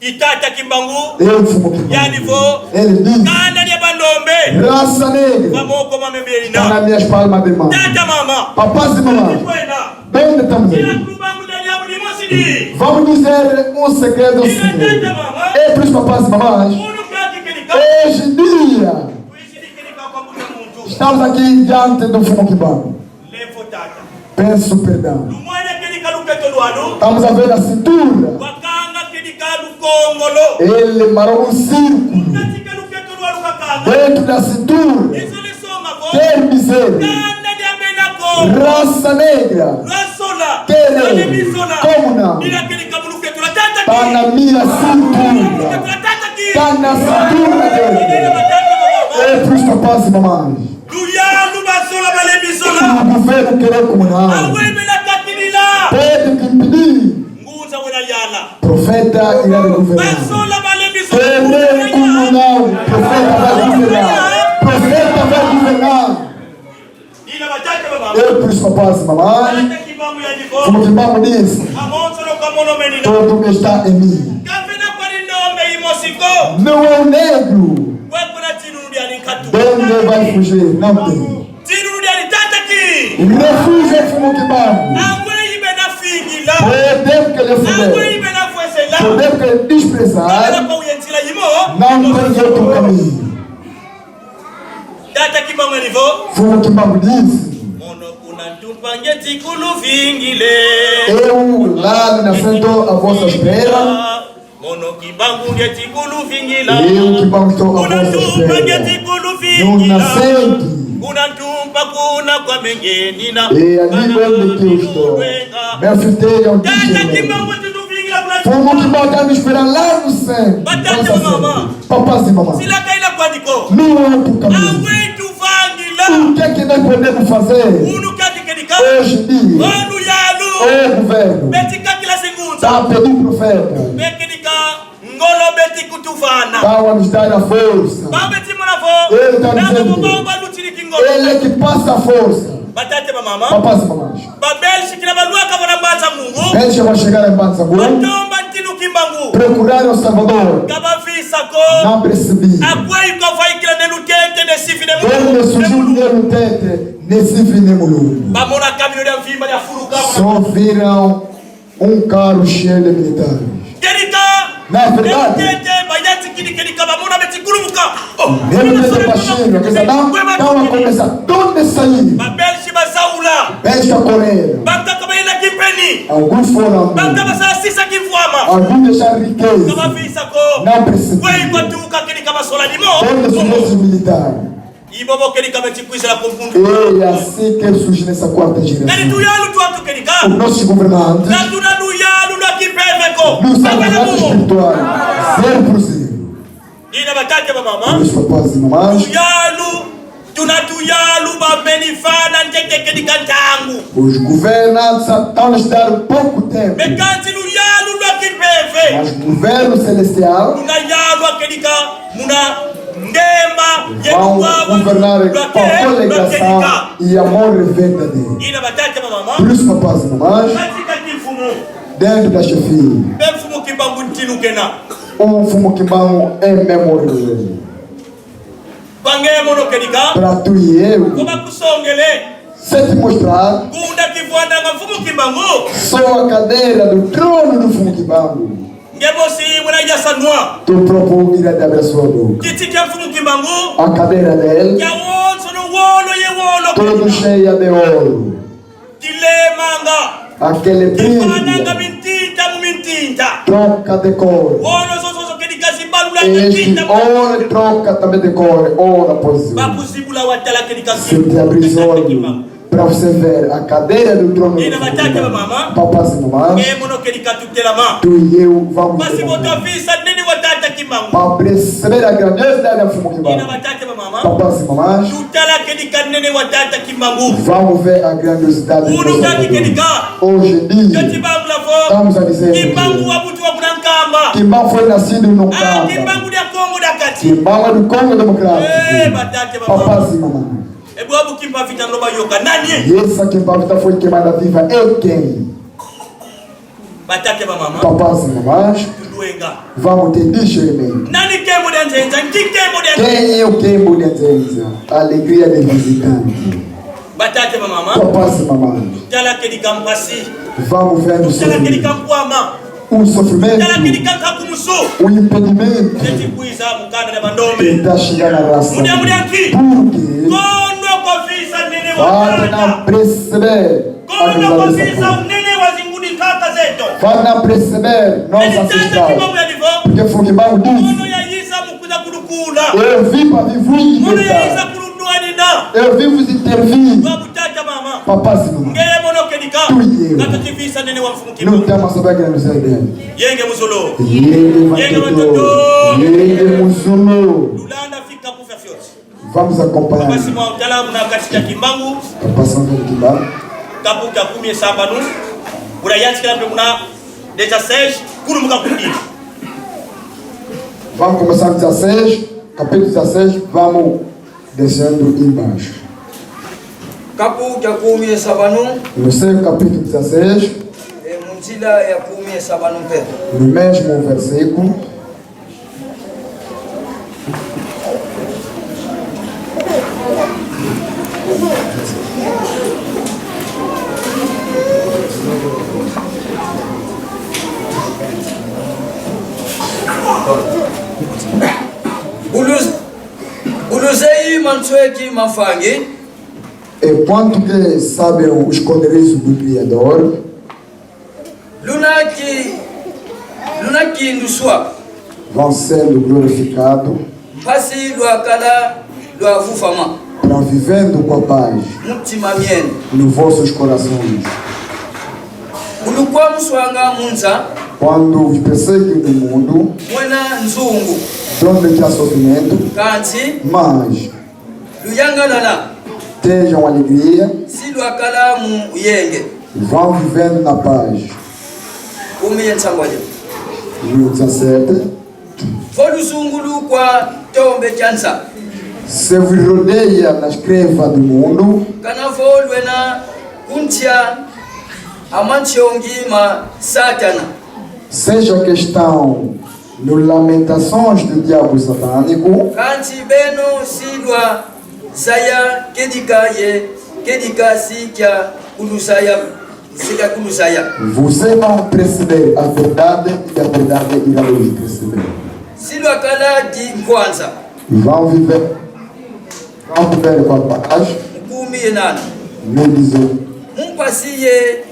I tata Kimbangu. É o Mfumu Kimbangu. Yandi vo. Ele diz. Kanda dia bandombe. Raça negra. Maboko mame menina. Está nas minhas palmas de mão. Tata, mama. Papás e mamãs. Kwenda. Onde estamos aí? Kila kubangu dali ya mudi mosidi. Vamos dizer um segredo ao Senhor. Tata, mama. E para os papás e mamãs. Unu kiaki kedika. Hoje em dia. Kwizi kedika kwa buda mu Estamos aqui diante do Mfumu Kimbangu. Levo tata. Peço perdão. Lumwene kedika luketo lwalu. Estamos a ver a cintura. Wakanga kedika lukongolo. Ele marcou um círculo. Mu kati ke luketo lwalu wakanga. Dentro da cintura. Izole songa vo. Quer dizer, kanda dia bena Kongo. Raça negra. Lwazola. Querer. Balebizola. Como não? Bina kedika mu luketo lwa tata ki. Está na minha cintura. Mu luketo lwa tata ki. Está na cintura dele. Bina batata bamama. É pros papás e mamães. Luyalu bazola balebizola. O governo querer como não. Aweyi bena kakidila. Pode impedir. Ngunza wena yala. Profeta irá governar. Bazola balebizola. Querer como não. Profeta vai governar. Profeta vai governar. Dina batata bamama. É pros papás e mamães. Tata Kimbangu yandi vo. Como Kimbangu diz, amonsono kamono menina. Todo está em mim. Ka vena kwandi ndombe imosi ko. Não é o negro. Kwe kuna tinunu diani nkatu. De onde vai fugir? Não tem. Tinunu diani tata ki. Refúgio é Mfumu Kimbangu. Aweyi bena fingila. Podemos querer fuder. Aweyi bena vwezela. Podemos querer desprezar. Ka vena kwa ye nzila yimo. Não tem outro caminho. Tata Kimbangu yandi vo. Mfumu Kimbangu diz. Mono kuna ntumpa ngieti kuluvingila. Eu lá na nascimento a vossa espera. Mono Kimbangu ngieti kuluvingila. Eu Kimbangu estou a vossa espera. Kuna ntumpa ngieti kuluvingila. No nascente. Kuna ntumpa kuna kwame ngienina. E ali onde que eu estou. Meu filho, eu disse. Tata Kimbangu yandi tuvingila kuna ntumpa. Mfumu Kimbangu está me esperando lá no céu. Batata bamama. Papás e mamães. Nzila ka ina kwandi ko. Não há outro caminho. Aweyi tuvangila. O que é que nós podemos fazer? Unu kati kedika. Hoje em dia. Unu yalu. O governo. Beti kakila zingunza. Está a pedir profeta. Be kedika ngolo beti kutuvana. Estão a nos dar a força. Ba beti mona vo. Ele está dizendo. Nanga vo ba balutidi kingolo. Ele é que passa a força. Batata bamama. Papás e mamães. Ba Belge kina balwaka vana Mbanza Ngungu. Belge vão chegar em Mbanza Ngungu. Batomba ntinu Kimbangu. Procuraram Salvador. Ka bavisa ko. Não percebi. Aweyi kavaikila Ne Lutete, Ne Sivi, Ne Mulumbu. De onde surgiu Ne Lutete, Ne Sivi, Ne Mulumbu. Bamona camion dia mvimba dia fuluka. Só viram um carro cheio de militares. Kedika. Na verdade. Ne Lutete, bayantikidi kedika bamona beti kulumuka. Oh, Ne Lutete Baixinho, quer dizer, não, não a começar, de onde sair? Ba Belge bazaula. Belge correr. Bankaka bayenda kimpeni. Alguns foram. Bankaka basala sisa kimvwama. Alguns deixaram riqueza. Ka bavisa ko. Não percebi. Aweyi kwatuka kedika basola dimo. De onde surgiu esse militar? I bobo kedika beti kwizila ku mpundu. É assim que surge nessa quarta geração. Kadi tuyalu twatu kedika. Os nossos governantes. Ka tuna luyalu lwa kimpeve ko. Não são governantes espirituais. Zero por cento. Dina batata bamama. Meus papás e mamães. Tuyalu, tuna tuyalu bameni vana ntete kedika ntangu. Os governantes estão nos dar pouco tempo. Mais kansi luyalu lwa kimpeve. Mas o governo celestial. Tuna yalu kedika muna ndemba, ye luwawa, vão governar com coligação e amor verdadeiro. Dina batata bamama. Por isso, papás e mamães, kati kati mfumu. Dentro da chefia. Be Mfumu Kimbangu ntinu kena. O Mfumu Kimbangu é mesmo rei. Kwa nge mono kedika. Para tu e eu. Ko bakusongele. Se te mostrar. Kunda kivwandanga Mfumu Kimbangu. Só a cadeira do trono do Mfumu Kimbangu. Nge mosi wena yasa nwa. Tu próprio irá te abrir sua boca. Kiti kia Mfumu Kimbangu. A cadeira dele. Kiawonsono wolo ye wolo. Toda cheia de ouro. Kilemanga. Aquele brilho. Kivananga mintinta mu mintinta. Troca de cor. Wolo zozo zo kedika zibalulanga. Este tinta. Ouro troca também de cor, ouro após ouro. Bakuzibula watala kedika. Se te abrir os olhos, para você ver a cadeira do trono do Senhor. Dina batata bamama. Papás e mamães. Nge mono kedika tutelama. Tu e eu vamos levantar. Mpasi vo twavisa nene wa tata Kimbangu. Para perceber a grandiosidade da Mfumu Kimbangu. Dina batata bamama. Papás e mamães. Tutala kedika nene wa tata Kimbangu. Vamos ver a grandiosidade do Senhor. Unu kati kedika. Hoje em dia, tweti bangula vo. Estamos a dizer que Kimbangu wabutuka kuna Nkamba. Kimbangu foi nascido no Nkamba. Ah, Kimbangu dia Kongo dia Kati. Kimbangu do Congo Democrático. Eh, batata bamama. Papás e mamães. E bwabu Kimpa Vita nlo bayoka. Nani e? E essa Kimpa Vita foi queimada viva é quem? Batata bamama. Papás e mamães. Tulwenga. Vamos ter discernimento. Nani nkembo dia nzenza? Nki nkembo dia nzenza? Quem é o nkembo dia nzenza? Alegria de visitante. Batata bamama. Papás e mamães. Tala kedika mpasi. Vamos ver o sofrimento. Tala kedika nkwama. O sofrimento. Tala kedika nkakumusu. O impedimento. Eti kwiza mu kanda dia bandombe. Que está chegando à raça. Mu diambu dia nki? Porque. Kondo Vana presbytère, vana presbytère, nossa cidade. Porque Mfumu Kimbangu disse: Eu vim para vos libertar. Eu vim vos intervir. Papás e mamães. Tudo eu. Não tem mais saber que não sei bem. Yenge mu zulu. Yenge mu zulu. Vamos acompanhar. Papa Simon, tala muna kati dia Kimbangu. Papa Simon Kimbangu. Kapu kia kumi ye sambanu. Kuna yantikila mpe muna dezaseize, kulumuka kudi. Vamos começar no dezaseize, capítulo dezaseize, vamos descendo embaixo. Kapu kia kumi ye sambanu. No seu capítulo dezaseize. E mu nzila ya kumi ye sambanu mpe. No mesmo versículo. Bu luz-, bu luzeye mansweki ma Mvangi. Enquanto que sabem o esconderijo do Criador. Luna ki-, luna kinduswa. Vão sendo glorificados. Mpasi lwakala lwavovama. Para vivendo com a paz. Mu ntima mieno. Nos vossos corações. Bu lukwamuswanga mu nza. Quando os perseguem no mundo. Mwena nzungu. Donde que há sofrimento. Kansi. Mas. Luyangalala. Tenham alegria. Si lwakala mu yenge. Vão vivendo na paz. Kumi ye nsambwadi. No dezasete. Vo luzungulu kwa tombe kia nza. Se vos rodeia nas crevas do mundo. Kana vo lwena ku ntia a mansiongi ma Satana. Seja que estão no lamentações do diabo satânico. Kansi beno si lwazaya kedika ye kedika si kia kuluzaya, si kia kuluzaya. Vocês vão perceber a verdade e a verdade irá vos perceber. Si lwakala di nkwanza. Vão viver, vão viver com a paz. Kumi ye nana. No dezo- Mu mpasi ye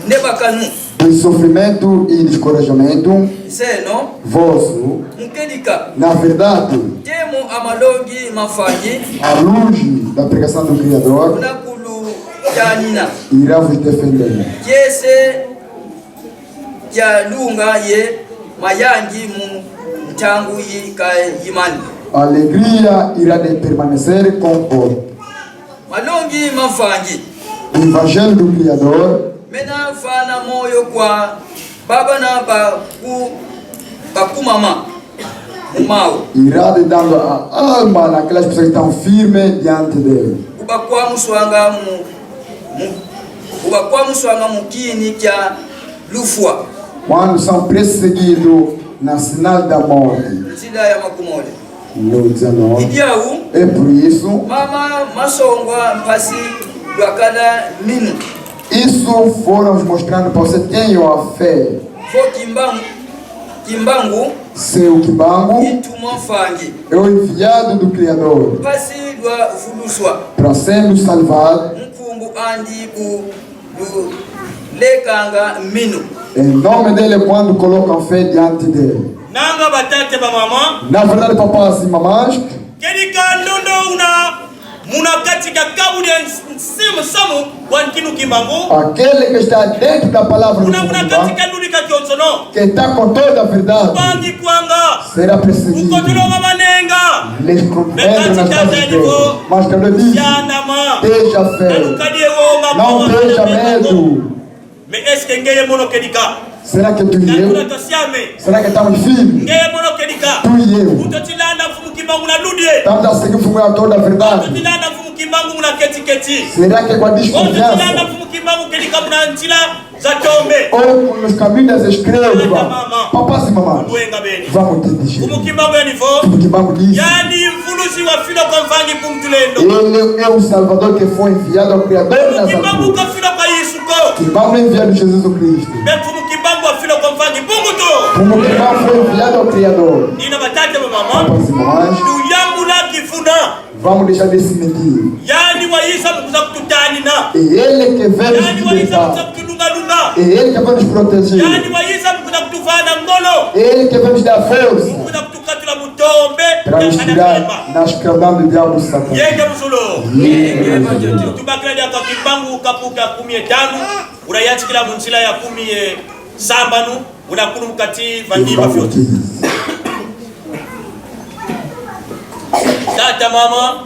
ndebakanu. Do sofrimento e descorajamento. Zeno. Vosso. Mu kedika. Na verdade. Nkemo a malongi ma Mvangi. A luz da pregação do Criador. Kuna kuluyanina. Irá vos defender. Kiese kia lunga ye mayangi mu ntangu yi kayimani. A alegria irá de permanecer com vós. Malongi ma Mvangi. O Evangelho do Criador. Mena vana moyo kwa babana baku-, bakumama mu mau. Irá de dando a alma naquelas pessoas que estão firmes diante dele. Ubakwamuswanga mu, mu, ubakwamuswanga mu kini kia lufwa. Quando são perseguidos na sinal da morte. Nzila ya makumole. No dezanove. I diau. É por isso. Mama masongwa mpasi lwakala minu. Isso foram nos mostrando para você tenham a fé. Vo Kimbangu, Kimbangu. Seu Kimbangu. Ntumwa Mvangi. É o enviado do Criador. Mpasi lwavuluswa. Para sendo salvado. Nkumbu andi bu lulekanga minu. Em nome dele, quando colocam fé diante dele. Nanga batata, bamama. Na verdade, papás e mamãs. Kedika ndondo una muna kati kia kabu dia ns-, nsima samu wa nkinu Kimbangu. Aquele que está dentro da palavra do Senhor. Una muna kati kia ludi kia kionsono. Que está com toda a verdade. Mvangi kwanga. Será perseguido. Ukotolo wa banenga. Lhes entra nas casas dele. Mas também diz: Siandama. Esteja fé. Não tenha medo. Mais est-ce que ngeye mono kedika? Será que tu e eu? Será que estamos firmes? Ngeye mono kedika? Tu e eu. Uto tilanda Mfumu Kimbangu na ludi. Estamos a seguir Mfumu a toda a verdade. Uto tilanda Mfumu Kimbangu muna keti keti. Será que com a desconfiança? Uto tilanda Mfumu Kimbangu kedika muna nzila za tombe. Ou nos caminhos das escrevas. Tata, mama. Papás e mamãs. Luenga beni. Vamos te dizer. Mfumu Kimbangu yandi vo. Mfumu Kimbangu disse. Yandi mvuluzi wafila kwa Mvangi Mpungu Tulendo. Ele é o Salvador que foi enviado ao Criador Nazareno. Mfumu Kimbangu kafila kwa Yesu ko. Kimbangu não é enviado de Jesus Cristo. Mais Mfumu Kimbangu wafila kwa Mvangi Mpungu tu. Mfumu Kimbangu foi enviado ao Criador. Dina batata, bamama. Papás e mamãs. Luyambula kivuna. Vamos deixar de se medir. Yandi wayiza mu kwiza kututanina. É Ele que vem nos Yandi wayiza mu kwiza libertar. Kutulungalunga. É Ele que vai nos proteger. Yandi wayiza mu kwiza kutuvana ngolo. É Ele que vai nos dar força. Mu kwiza kutukatula mu tombe. Para nos Ya kana tirar filemba. nas cavernas do diabo Satanás. Yenge mu zulu. Yenge mu zulu. Tubakila diaka Kimbangu kapu kia kumi ye tanu. Una yantikila mu nzila ya kumi ye sambanu. Una kulu mu kati va ndimba fioti. Tata, mama,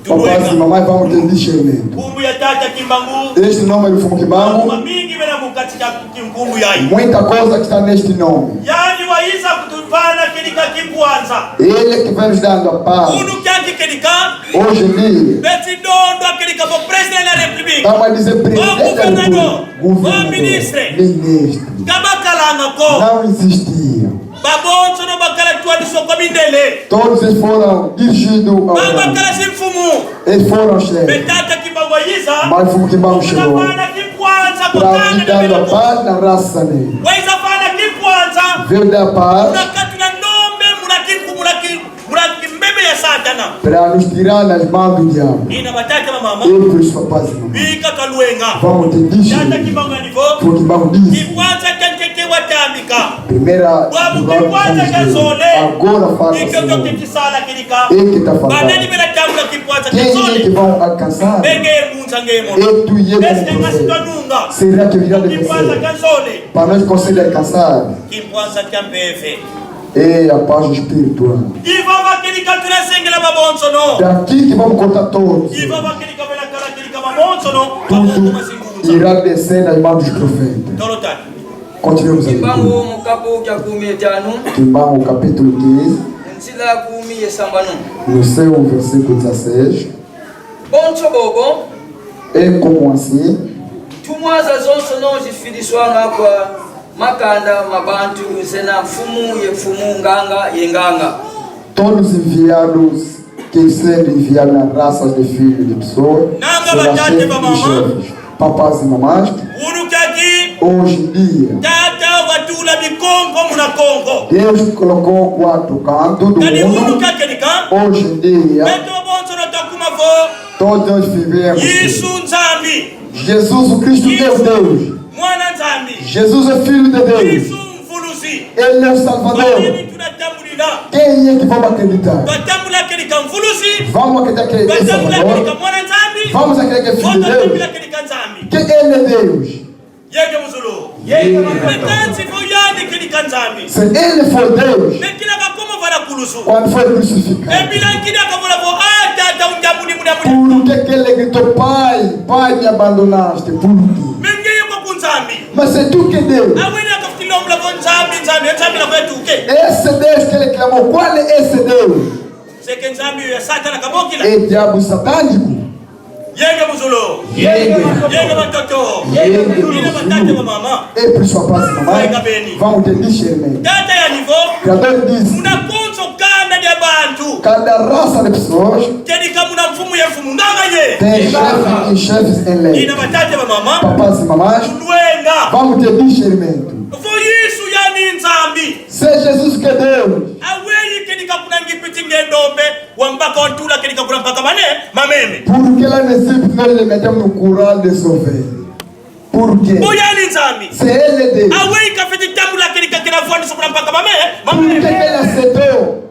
Papás e tulwenga. Mamães, vamos ter discernimento. Nkumbu ya Tata Kimbangu. Este nome do Fumo Kimbangu, Mamingi mena mu kati kia nkumbu yayi. Muita coisa que está neste nome. Yandi wayiza kutuvana kedika kimpwanza. Ele que vai nos dando a paz. Unu kiaki kedika. Hoje em dia, Beti dondo kedika vo Président de la République. Vamos dizer presidente da Governador. República, governador, Ministre. Ministro. Ka bakalanga ko. Não existia. Babonsono bakala twadiswa kwa mindele. Todos eles foram dirigidos ao Ba ramo. Bakala zinfumu. Eles foram chefes. Be Tata Kimbangu wayiza. Mas o Kimbangu chegou Vana kimpwanza kwa para kanda me dar a dia. Paz na raça negra. Wayiza vana kimpwanza. Veio dar paz Una katula ndombe muna kinku, muna ki-, muna kimbebe ya Satana. Para nos tirar nas mãos do diabo. Ina batata, bamama. Eu, por isso, papás e mamães, Bika twalwenga. Vamos ter Tata discernimento. Kimbangu yandi vo. Porque vamos dizer, Kimpwanza kia ntete watambika. primeira Bwabu lugar que kimpwanza vamos kia ter, zole. agora fala Ike kio Senhor. Kisalakidika. Ele que está falando. Banani bena tambula kimpwanza kia Quem é que zole? vão alcançar? Benge munza nge mono. É tu e eu Est-ce que como ngasi profeta. twanunga? Será que virá de Kimpwanza você? Kia zole. Para nós conseguir alcançar. Kimpwanza kia mpeve. É a paz espiritual. I vava kedika tuna sengela babonsono. Daqui que vamos cortar todos. I vava kedika bena kala kedika babonsono. Tudo Babonsono mazingunza. Irá descer nas mãos dos profetas. Tolo tatu. Continuemos a leitura. Kimbangu mu kapu kia kumi ye tanu, Kimbangu capítulo quinze, nzila kumi ye sambanu. no seu versículo dezasseis. Bonso bobo, É como assim, ntumwa zazonsono zifidiswanga kwa makanda ma bantu zena mfumu ye mfumu, nganga ye nganga. Todos enviados, que sendo enviados nas raças de filhos de pessoas, Nanga será batata, chefes bamama. E chefes, papás e mamães. Unu kiaki. Hoje em dia, Tata watula bikongo muna Kongo. Deus colocou quatro cantos do mundo. Kadi unu kiaki kedika. Hoje em dia, beto bonsono twakuma vo. Todos nós vivemos. Yesu Nzambi. Jesus Cristo é Deus. Mwana Nzambi. Jesus é Filho de Deus. Yesu Mvuluzi. Ele é o Salvador. Banani tuna tambulila? Quem é que vamos acreditar? Twatambula kedika Mvuluzi. Vamos acreditar que é Salvador. Twatambula kedika Mwana Nzambi. Vamos acreditar que é Filho de Deus. Twatambula kedika Nzambi. Que Ele é Deus. Yenge mu zulu. Yenge mu zulu. Kansi vo yandi kedika Nzambi. Se ele for Deus, me kina kakoma vana kulusu. Quando foi crucificado, e bila kina kavovela vo: Ah, Tata, undambudi, mundambudi. Por que que ele gritou: Pai, Pai, me abandonaste? Por quê? Mais ngeye kwaku Nzambi. Mas se tu que é Deus, aweyi kafwete lomba vo: Nzambi, Nzambi, Nzambi, na kwetu ke? Esse Deus que ele clamou, qual é esse Deus? C'est que Nzambi ya Satana kabokila. É diabo satânico. Yenge mu zulu. Yenge. Yenge bantoto. Yenge. Ina batata, bamama. É por isso, papás e mamães, vamos ter discernimento. Tata yandi vo: Criador disse, muna konso kanda dia bantu, cada raça de pessoas, kedika muna mfumu ye mfumu, nganga ye, tem chefes e chefes eleitos. Ina batata, bamama. Papás e mamães, tulwenga. Vamos ter discernimento. Vo Yesu yandi Nzambi. Se Jesus que é Deus, aweyi kedika kuna Ngipiti nge ndombe, wambaka wantula kedika kuna mpaka mane, mameme? Por que lá no Egito nós lhe metemos no curral de ovelha? Por quê? Vo yandi Nzambi. Se ele é Deus, aweyi kafwete tambula kedika kena vwandisa kuna mpaka mame, por que que ele aceitou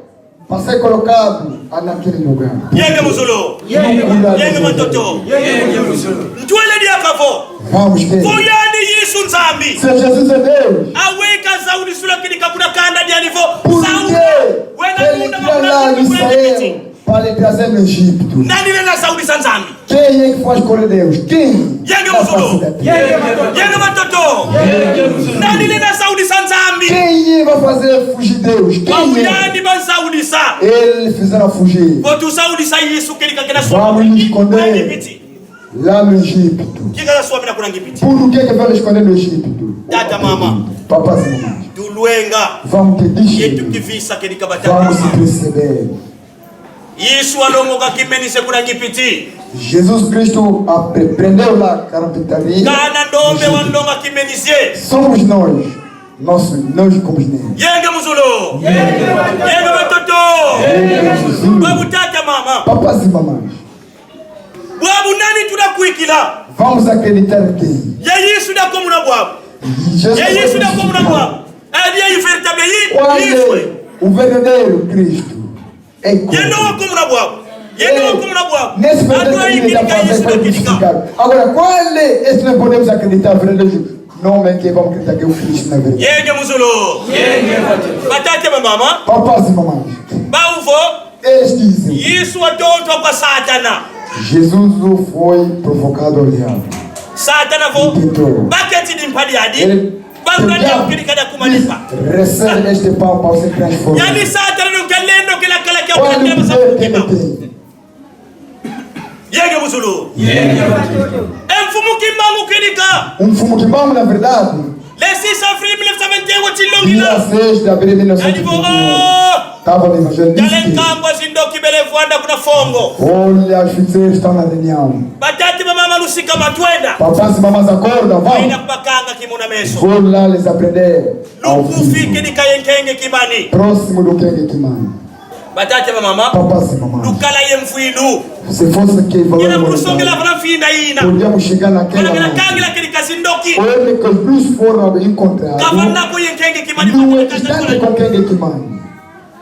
para ser colocado naquele lugar? Yenge mu zulu. Yenge bantoto. Ntwele diaka vo. Vamos ter. Vo yandi Yesu Nzambi, se Jesus é Deus, aweyi kazawudisula kedika kuna kanda diandi vo: Por que ele tira lá de Israel para lhe trazer no Egito? Nani lenda zawudisa Nzambi? Quem é que faz escolher Deus? Quem? Yenge mu zulu. Yenge bantoto. Nani lenda zawudisa Nzambi? Quem é que vai fazer fugir Deus? Quem é? Yandi bazawudisa. Eles fizeram fugir. Vo tuzawudisa Yesu kedika kena swama. Vamos nos esconder lá no Egito. Nki kazaswamina kuna Ngipiti? Por que que vai esconder no Egito? Tata, mama. Papás e mamães. Tulwenga. Vamos ter discernimento. Yetu kivisa kedika batata. Vamos se perceber. Yesu alongoka kimenise kuna Ngipiti. Jesus Cristo apre-, aprendeu lá carpintaria. Kana ndombe wandonga kimenise. Somos nós. Nós, nós como os negros. Yenge mu zulu. Yenge bantoto. Bwabu tata, mama. Papas e mamãs. Bwabu nani tuna kwikila? Vamos acreditar em quem? Ye Yesu nda komuna bwabu. Jesus Ye Yesu nda komuna bwabu. Ele é o verdadeiro Cristo. Qual é o verdadeiro Cristo? É como? Yeno wa komuna bwabu. Yeno wa komuna bwabu. Nesse verdadeiro Cristo, ele está fazendo foi crucificado. Agora, qual é esse nós podemos acreditar verdadeiro? Não é que vamos acreditar que é o Cristo na verdade. Yenge mu zulu. Batata, bamama. Papas e mamãs. Bau vo. Eles dizem. Yesu watontwa kwa Satana. Jesus foi provocado ao diabo. Satana vo. Tentou. Baketi dimpa diadi. Ele Bangu na diabo kedika dia kuma dimpa. Recebe este pão para se transformar. Yandi Satana nunca lendo kila kala kia. Qual o poder que ele tem? Yenge mu zulu. Yenge. E mfumu Kimbangu kedika. O mfumu Kimbangu, na verdade, Le six avril mille neuf cent vingt et un, wa tilongila. Dia seis de abril de mil novecentos e vinte e um, estava no Evangelho. Tala e nkangu a zindoki bele vwanda kuna fongo. Olha, os feiticeiros estão na reunião. Batata, bamama, lusikama twenda. Papas e mamãs, acordam, vamos. Twenda kubakanga kimona meso. Vou lá lhes aprender ao vivo. Lukufi kedika ye nkenge Kimani. Próximo do Nkenge Kimani. Batata, bamama. Papas e mamãs. Lukala ye mvwilu. Se fosse que valor. Yena kulusongela vana mfinda yina. Podíamos chegar naquela mão. Kana kangila kedika zindoki. Onde que os dois foram encontrados. Kavana ko ye nkenge Kimani. Não é distante com Nkenge Kimani.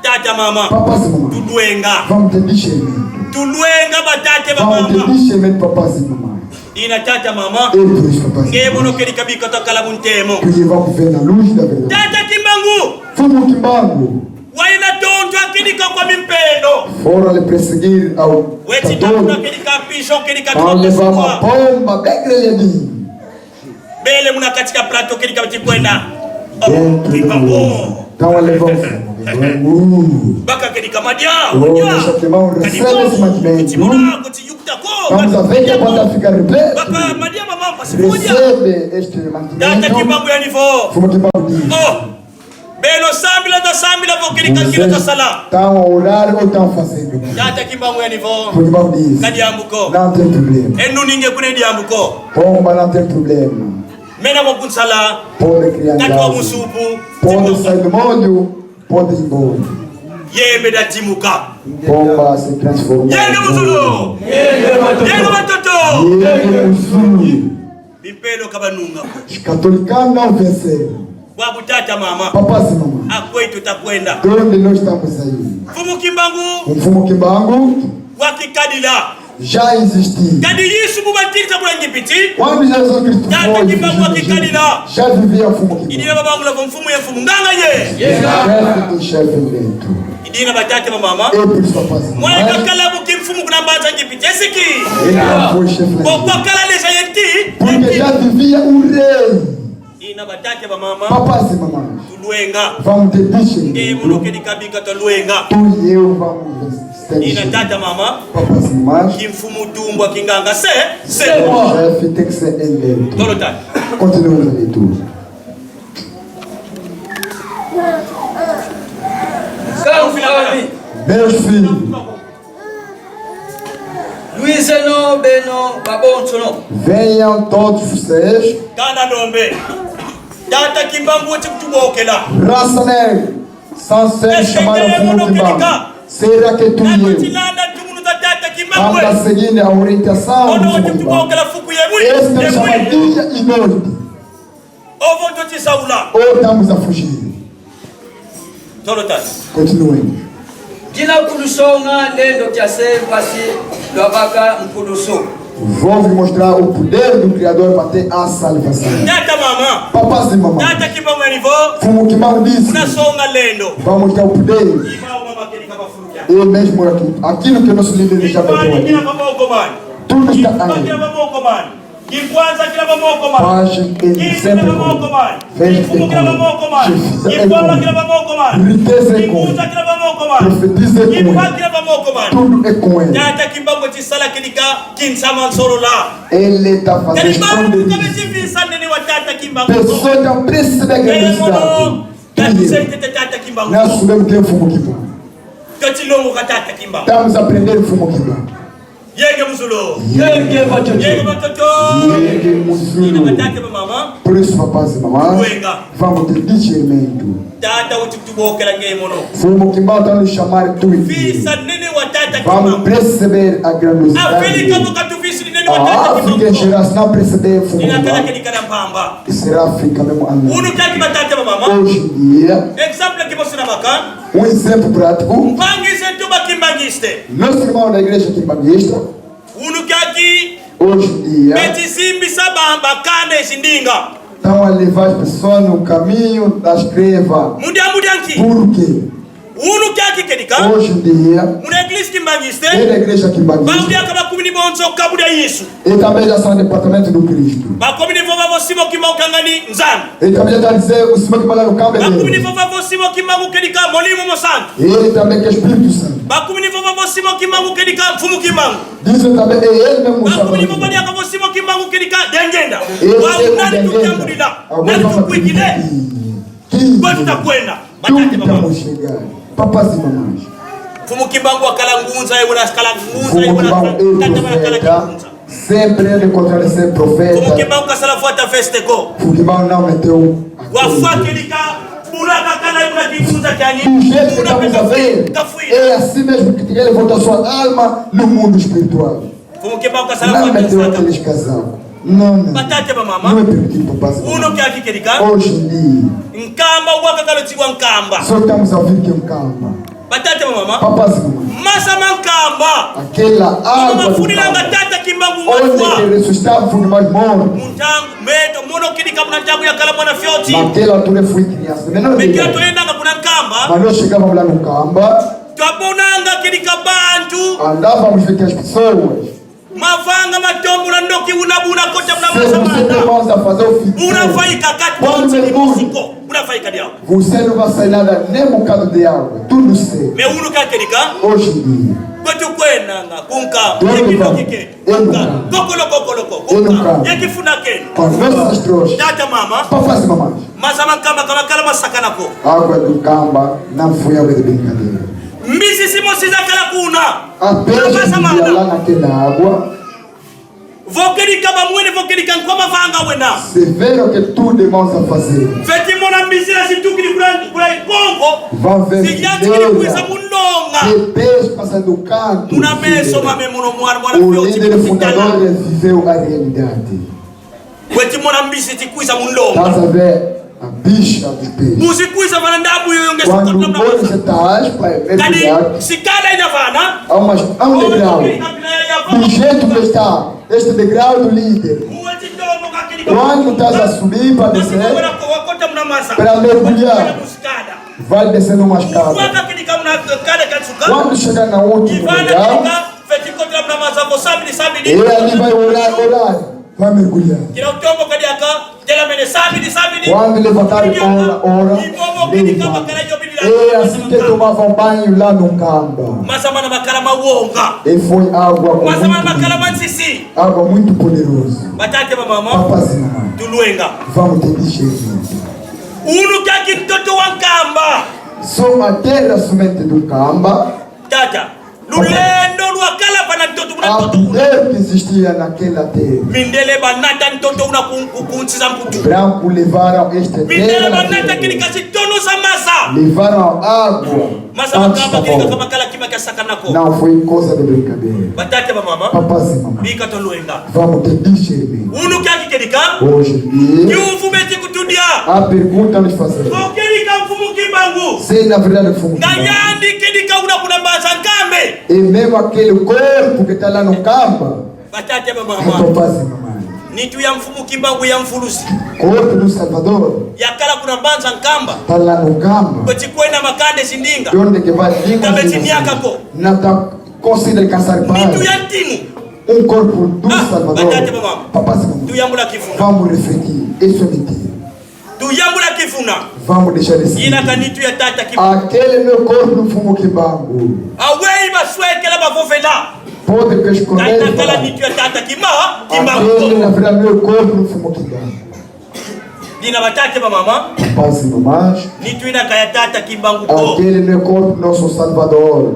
Tata, mama. Papas e mamãs. Tulwenga. Vamos ter discernimento. Tulwenga, batata, bamama. Vamos ter discernimento, papas e mamãs. Dina tata, mama. E por isso, papas e mamãs. Nge mono kedika bika twakala mu ntemo. Que vamos ver na luz da verdade. Tata Kimbangu. Mfumu Kimbangu. Wayina tontwa kedika kwa mimpendo. Foram lhe perseguir ao Weti Tadolo. Tuna kedika pigeon kedika. Vão levar uma bomba bem grelhadinha. Bele muna kati kia plateau kedika beti kwenda. Oh, dentro do Kimbangu. Estão a levar o fogo. Baka kedika madia. Oh, madia. Deixa que vão receber esse mantimento. Kati muna, kuti yukuta ko. Vamos ver que pode ficar de pé. Baka madia, mama, pasi moja. Recebe este mantimento. Tata Kimbangu yandi vo. Mfumu Kimbangu diz. Oh. Beno sambila, twasambila vo kedika kina twasala. Vocês estão a orar ou estão fazendo? Tata Kimbangu yandi vo. Mfumu Kimbangu diz. Ka diambu ko. Não tem problema. E nuni nge kuna diambu ko. Bomba não tem problema. Mena vo kunsala. Pode criar em casa. Katuka mu supu. Pode sair do molho, pode ir embora. Yembe nda timuka. Bomba se transformou em ouro. Yenge mu zulu. Yenge mu ntoto. Yenge mu zulu. Mimpelo ka banunga ko. Os catolicanos não venceram. Bwabu tata, mama. Papas e mamãs. Akweyi tuta kwenda? De onde nós estamos saindo? Mfumu Kimbangu. O Mfumu Kimbangu. Wa kikadila. Já existia. Kadi Yesu bu batisa kuna Ngipiti. Quando Jesus Cristo foi, tata Kimbangu wa kikadila. Já vivia Mfumu Kimbangu. I dina babangula vo mfumu ye mfumu, nganga ye. Chefe do chefe dentro. I dina batata, bamama. E por isso, papas e mamãs. Mwana kakala bu kimfumu kuna mbanza Ngipiti. Esiki. Ele já foi chefe da igreja. Bo kwakala déjà ye nti. Porque já vivia o rei. Dina batata, bamama. Papas e mamãs. Tulwenga. Vamos ter discernimento. Nge mono kedika bika twalwenga. Tu e eu vamos ser discernidos. Dina tata, mama. Papas e mamãs. Kimfumu tumbwa kinganga se, se. O chefe tem que ser eleito. Tolo tata. Continuemos a leitura. Meus filhos. Lwizeno beno babonsono. Venham todos vocês. Kana nombe. Tata Kimbangu weti kutubokela. Raça negra, são seres chamados Mfumu Kimbangu. Será que tu e eu vamos seguir a orientação do Mfumu Kimbangu? Esse tem que chamar dia e noite. Ovo tweti saula. Ou estamos a fugir? Tolo tata. Continuemos. Dina kulusonga lendo kia se mpasi lwabaka nkulusu. Vou vos mostrar o poder do Criador para ter a salvação. Tata, mama. Papas e mamãs. Tata Kimbangu yandi vo. Mfumu Kimbangu disse. Una songa lendo. Vamos mostrar o poder. Kimbangu mama kedika bafulu kia. E mesmo aqui, aquilo que o nosso líder já meteu ali. Kimbangu kedika bamoko mani. Tudo está aí. Kimbangu kedika bamoko mani. Kinkwanza kila bamoko mani. Page e sempre com. Kimfumu kila bamoko mani. Kimfumu kila bamoko mani. Kimfumu kila bamoko mani. Kimfumu kila bamoko mani. Profetize com ele. Kimpa kila bamoko mani. Tudo é com ele. Tata Kimbangu weti sala kedika kinsama nsolola. Ele está fazendo escondido. Kadi bantu ka beti visa nene wa tata Kimbangu. Pessoas estão precisando de acreditar. Kadi mono, tata Kimbangu. Nós sabemos quem é Mfumu Kimbangu. Tweti longoka tata Kimbangu. Estamos a aprender Mfumu Kimbangu. Yenge mu zulu. Yenge va ntoto. Yenge va ntoto. Yenge mu zulu. Yina batata, bamama. Por isso, papás e mamães, Wenga. Vamos ter discernimento. Tata uti kutubokela nge mono. Mfumu Kimbangu ta nos chamar tu e Visa nene wa tata Vamos Kimbangu. Perceber a grandiosidade África dele. Muka tuvisi nene wa A tata África em Kimbangu. Geral não perceber Mfumu Ina kala Kimbangu. Kedika na mpamba. Será África mesmo a nós. Unu kiaki, batata, bamama. Hoje em dia, Exemple kimosi na baka. Um exemplo prático. Mpangi zeto ba kimbanguiste. Nosso irmão da igreja quimbanguista, Unu kiaki. Hoje em dia, Beti zimbisa ba, bakanda e zindinga. Estão a levar as pessoas no caminho da escreva. Mu diambu dia nki? Por quê? Unu kiaki, Kedika. Hoje em dia, Muna église kimbanguiste. É da igreja quimbanguista. Bau diaka bakumini bonso kabu dia Yesu. E também já são departamento do Cristo. Bakumini vova vo Simon Kimbangu kangani Nzambi. E também já está a dizer o Simão Kimbangu Kamba é Bakumini Deus. Vova vo Simon Kimbangu Kedika Molimo Mosantu. E ele também que é Espírito Santo. Bakumini vova vo Simon Kimbangu Kedika Mfumu Kimbangu. Dizem também, é ele mesmo o Bakumini chamado. Vova diaka vo Simon Kimbangu Kedika Dengenda. Ele Wa é o nani Dengenda. Tutambulila? Agora Nani vamos tukwikile? pedir. Kwetu takwenda. Tudo Batata, bamama. Estamos chegando. Papás e mamães. Mfumu Kimbangu wakala ngunza, ye wala kala ngunza, ye Mfumu wala Kimbangu tata é wala kala profeta. ngunza. Sempre ele encontrará ser Mfumu profeta. Kimbangu kasala vwata veste ko. Mfumu Kimbangu não meteu a Wafwa cruz. Kedika, bulaka kala muna kingunza kiani. Do jeito que estamos a ver, Kafwila. É assim mesmo que ele volta a sua alma no mundo espiritual. Mfumu Kimbangu kasala Não vwata meteu veste. Aqueles casaco. Não, não. Batata, bamama. Não é permitido, papás e Unu mamães. kiaki, Kedika. Hoje em dia, Nkamba wakaka loti wa nkamba. Só estamos a ouvir que é um camba. Batata, bamama. Papás e mamães. Maza ma nkamba. Aquela água do Mafulilanga camba. tata Kimbangu Onde wafwa. que ressuscitava o mais morto. Mu ntangu meto mono Kedika muna ntangu yakala mwana fioti. Naquela altura eu fui criança. Menor de Mekila idade. twendanga kuna nkamba. Mas nós chegávamos lá no camba. Twabonanga Kedika bantu. Andávamos ver que as pessoas. Mavanga matombula ndoki una buna kota muna Se você maza tem manda. mãos a fazer o Una fitero, vaika kati quando koti ni mergulha, musiko. Una vaika diau. Você não vai sair nada, nem um bocado de água. Tudo seco. Me unu kiaki, Kedika. Hoje em dia, Kwetu kwendanga ku nkamba. Tudo Ye bem. kindoki ke. Tudo Kunka. bem. Kokolo, kokolo, ko. Tudo Kunka. bem. Ye kifuna keno. Com as nossas trouxas. Tata, mama. Papás e mamães. Maza ma nkamba ka makala ma sakana ko. Água do camba não foi água de brincadeira. Mbisi zimosi zakala kuna. A peixe Maza que manda. vivia lá naquela água. Vo Kedika bamwene, vo Kedika nkwa mavanga wena. Se viram que tudo é mãos a fazer. Fweti mona mbisi na zitukidi kuna, kuna Kongo. Vão ver Ziyantikidi kwiza fileira. Mu Nlonga. Que peixe passando canto. Muna meso Fileira. mame mono mwana, mwana O fioti líder kutala. Fundador viveu a realidade. Fweti mona mbisi zi kwiza Mu Nlonga. Estás a ver a bicha dos peixes. Bu zi kwiza vana ndambu yoyo nge Quando sokotela muna olhos maza. estás para Kadi mergulhar, sikala ina vana. há umas, há um degrau. Do jeito que está, este degrau do líder. Quando estás a subir para descer, para mergulhar, vai descendo uma escada. Quando chegar na última degrau, e ali vai orar, orar, vai mergulhar. Quando levantar, ora, ora, levanta. É assim que tomavam banho lá no camba. Maza mana makala mawonga. E foi água com Maza mana makala muito, mansisi. Água muito poderosa. Batata, bamama. Papás e mamães, Tulwenga. Vamos ter discernimento. Unu kiaki ntoto wa nkamba. Só a terra somente do camba. Tata. Lulendo lwakala vana ntoto, muna A ntoto una. Poder que existia naquela terra. Mindele banata ntoto una ku, ku, ku nsi za Mputu. Branco levaram esta Mindele terra. banata Kedika zitono za maza. Levaram água. Maza Antes makamba da Kedika bola. Ka makala kima kia sakana ko. Não foi coisa de brincadeira. Batata, bamama. Papás e mamães, Bika twalwenga. Vamos ter discernimento. Unu kiaki, Kedika. Hoje em dia, Kiuvu beti kutudia. a pergunta nos fazer. Vo Kedika Mfumu Kimbangu. Se na verdade foi. Nga yandi Kedika una kuna mbanza Nkambe. E mesmo aquele corpo que está lá no camba, Batata, é bamama. Papás e mamães. Nitu ya Mfumu Kimbangu ya mvuluzi. Corpo do Salvador Yakala kuna mbanza Nkamba. está lá no camba. Kweti kwenda makanda e zindinga. De onde que vai vir Ka beti niaka ko. Não está conseguindo alcançar Nitu paz. ya ntinu. Um corpo do Ah, Salvador. Batata, bamama. Papás e mamães, Tuyambula kifuna. Vamos refletir. Isso é mentira. Tuyambula kifuna. Vamos deixar esse. Yina ka nitu ya tata Kimbangu. Aquele não é corpo do Mfumu Kimbangu. Aweyi baswekela bavovela. Pode que esconder Kadi e nakala falar. Nitu ya tata Kimba-, Kimbangu. Aquele, na verdade, não é corpo do Mfumu Kimbangu. Yina batata, bamama. Papás e mamães, Nitu yina ka ya tata Kimbangu ko. Aquele não é corpo do nosso Salvador.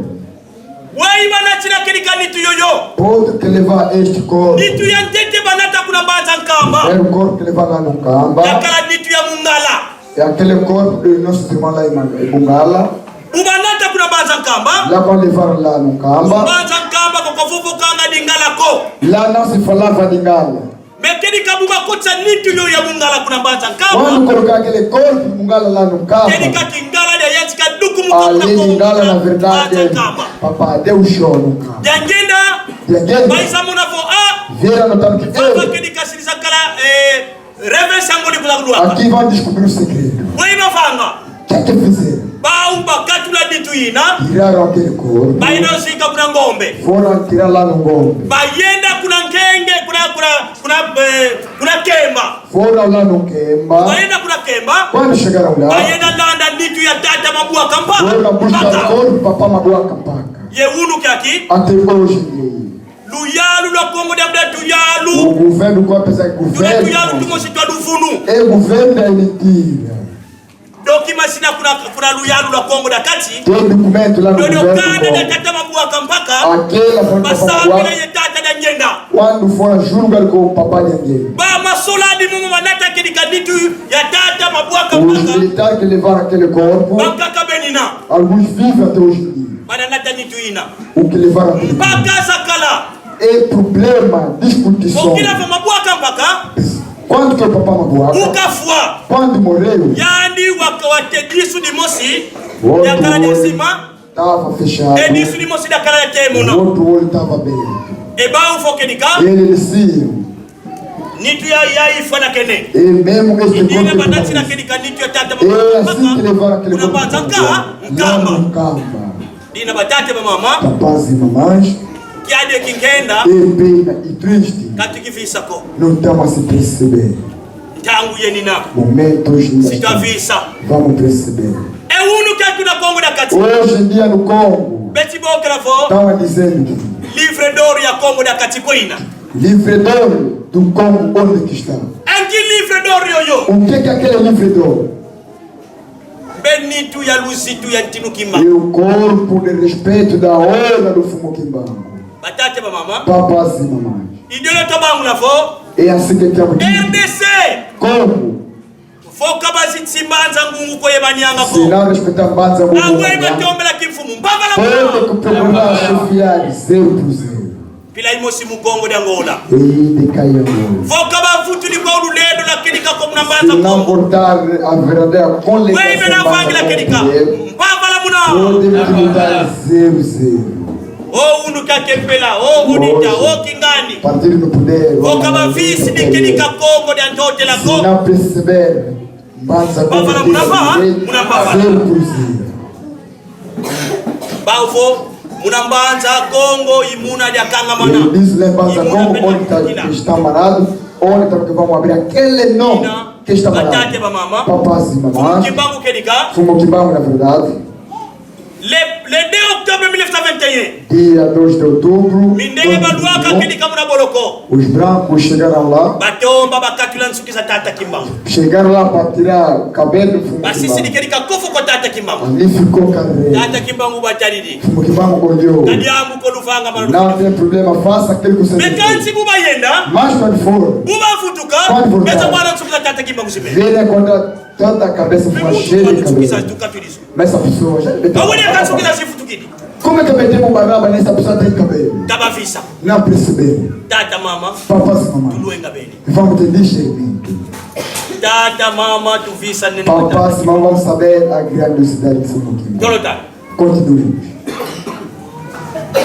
Weyi banatina kedika nitu yoyo? Pode que levar este corpo. Nitu ya ntete banata kuna Mbanza Nkamba. Era o corpo que levar lá no Nkamba. Yakala nitu ya Mungala. É aquele corpo dos nossos irmãos lá em Man- em Mungala. Bu banata kuna Mbanza Nkamba. Lá quando levaram lá no Nkamba. Mbanza Nkamba ko kofofokanga Lingala ko. Lá não se falava Lingala. Mais kedika bu bakotisa nitu yo ya Mungala kuna Mbanza Nkamba. Quando colocar aquele corpo Mungala lá no Nkamba, Kedika Kingala dia yantika dukumuka kuna ali Kongo Lingala, na kuna verdade, Mbanza Nkamba. Papá deu show no Nkamba. Dia ngienda, Dia ngienda, bayiza mona vo, ah, vieram notar que papa eu, kedika sisa kala, eh, Reverend Sangoli Kulakuluaka. Aqui vão descobrir o segredo. Weyi bavanga? O que é que fizeram? Bau bakatula nitu yina. Tiraram aquele corpo. Bayenda zika kuna Ngombe. Foram tirar lá no Ngombe. Bayenda kuna Nkenge, kuna, kuna, kuna, eh, kuna Nkemba. Foram lá no Nkemba. Bayenda kuna Nkemba. Quando chegaram lá, Bayenda landa nitu ya tata Mabuaka Mpaka. Foram buscar Mpaka. O corpo do papá Mabuaka Mpaka. Ye unu kiaki. Até hoje em dia. Luyalu lwa Kongo dia Muna o tuyalu. Governo, quando pensa em Tuna tuyalu governo, tumosi twa luvunu. É governo da mentira. Document zina kuna, kuna luyalu lwa Kongo dia Kati. Tem documento lá no Dodo governo kanda dia do tata Mabuaka Mpaka. Aquela foi para Basambila Mabuaka. Ye tata dia ngienda. Quando foram julgar com o papá de alguém, Ba masoladi momo banata kedika nitu ya tata Mabuaka os Mpaka. Militares que levaram aquele corpo, Bankaka benina. Alguns vivem até hoje em dia. Bananata nitu yina. O que levaram aquele corpo Mpaka zakala. É problema, discussão. Bokila vo Mabuaka Mpaka. Quando que o papá Mabuaka, Bu kafwa. Quando morreu, Yandi waka wate disu dimosi. Outro Yakala dia olho sima. Tava fechado. E disu dimosi dakala dia temuna. O outro olho tava aberto. E bau vo kedika. Ele dizia, Nitu ya, ya ifwa na kene. E mesmo este Dina corpo banatina que kedika nitu ya tata É assim que Mabuaka. levaram aquele Kuna corpo Mbanza Nka-, lá no Nkamba. Nkamba. Dina batata bamama. Papás e mamães, Kiadi kinkenda. é pena e triste. Ka tukivisa ko. Não estamos a se perceber. Ntangu yenina. Momentos ainda Si estão. Twavisa. Vamos perceber. E unu kiaki kuna Kongo dia Kati. Hoje em dia no Congo, Beti bokela vo. Estão a dizendo que Livre d'or ya Kongo dia Kati ko yina. Livre d'or do Congo, onde que está? Nki livre d'or yoyo? O que que é aquele livre d'or? Be nitu ya luzitu ya ntinu kimba. É o corpo de respeito da honra do Mfumu Kimbangu. Batata, bamama. Papás e mamães. I diodio twabangula vo. É assim que temos dito. R D C. Congo. Vo ka bazitisi Mbanza Ngungu ko ye Banianga ko. Se não respeitar Mbanza Ngungu, aweyi batombela kimfumu? Mpava la muna. Pode que procurar chefiar zero por zero. Mpila imosi mu Kongo dia Angola. E de Kayangol. Vo ka bavutudi kwa lulendo lwa kedika ko muna Mbanza Kongo. Se não voltar a verdadeira colegação. Weyi bena vangila kedika? Mpava la muna. Pode utilizar zero zero. O unu kia kempela, o unita, o kingandi. Partido no poder. Vo ka bavisidi kedika Kongo dia Ntotela ko. Se não perceber, Mbanza Kongo. Mpava la muna mpa, muna mpava. Zero por zero. Bau vo, muna Mbanza Kongo i muna dia kangamana. Ele diz lá em Mbanza Kongo, onde está, está amarrado, onde está que vamos abrir aquele nó que está amarrado. Batata, bamama. Papás e mamãs. Mfumu Kimbangu kedika. Mfumu Kimbangu, na verdade. Le, le deux octobre mille neuf cent vingt et un. Dia dois de outubro. Mindele balwaka kedika muna boloko. Os brancos chegaram lá. Batomba bakatula nsuki za tata Kimbangu. Chegaram lá para tirar cabelo do Mfumu Kimbangu. Basisidi kedika kofu kwa tata Kimbangu. Ali ficou cabelo. Tata Kimbangu batadidi. Mfumu Kimbangu olhou. Ka diambu ko luvanga mana. Não tem problema, faça aquilo que você deseja. Mais kansi bu bayenda. Mas quando for. Bu bavutuka. Quando voltar. Beza bwana nsuki za tata Kimbangu zibele. Vem encontrar tanta cabeça cheia de cabelo. Nsuki za tuka tudizo. Mas essa pessoa já devia ter. Aweyi kansi nsuki za zivutukidi? Como é que metemos baraba nessa pessoa tem cabelo? Ka bavisa. Não percebeu. Tata, mama. Papás e mamãs. Tulwenga beni. Vamos ter discernimento. Tata, mama, tuvisa nene. Papás e mamãs vão saber a grandiosidade de Mfumu Kimbangu. Tolota. Continuemos.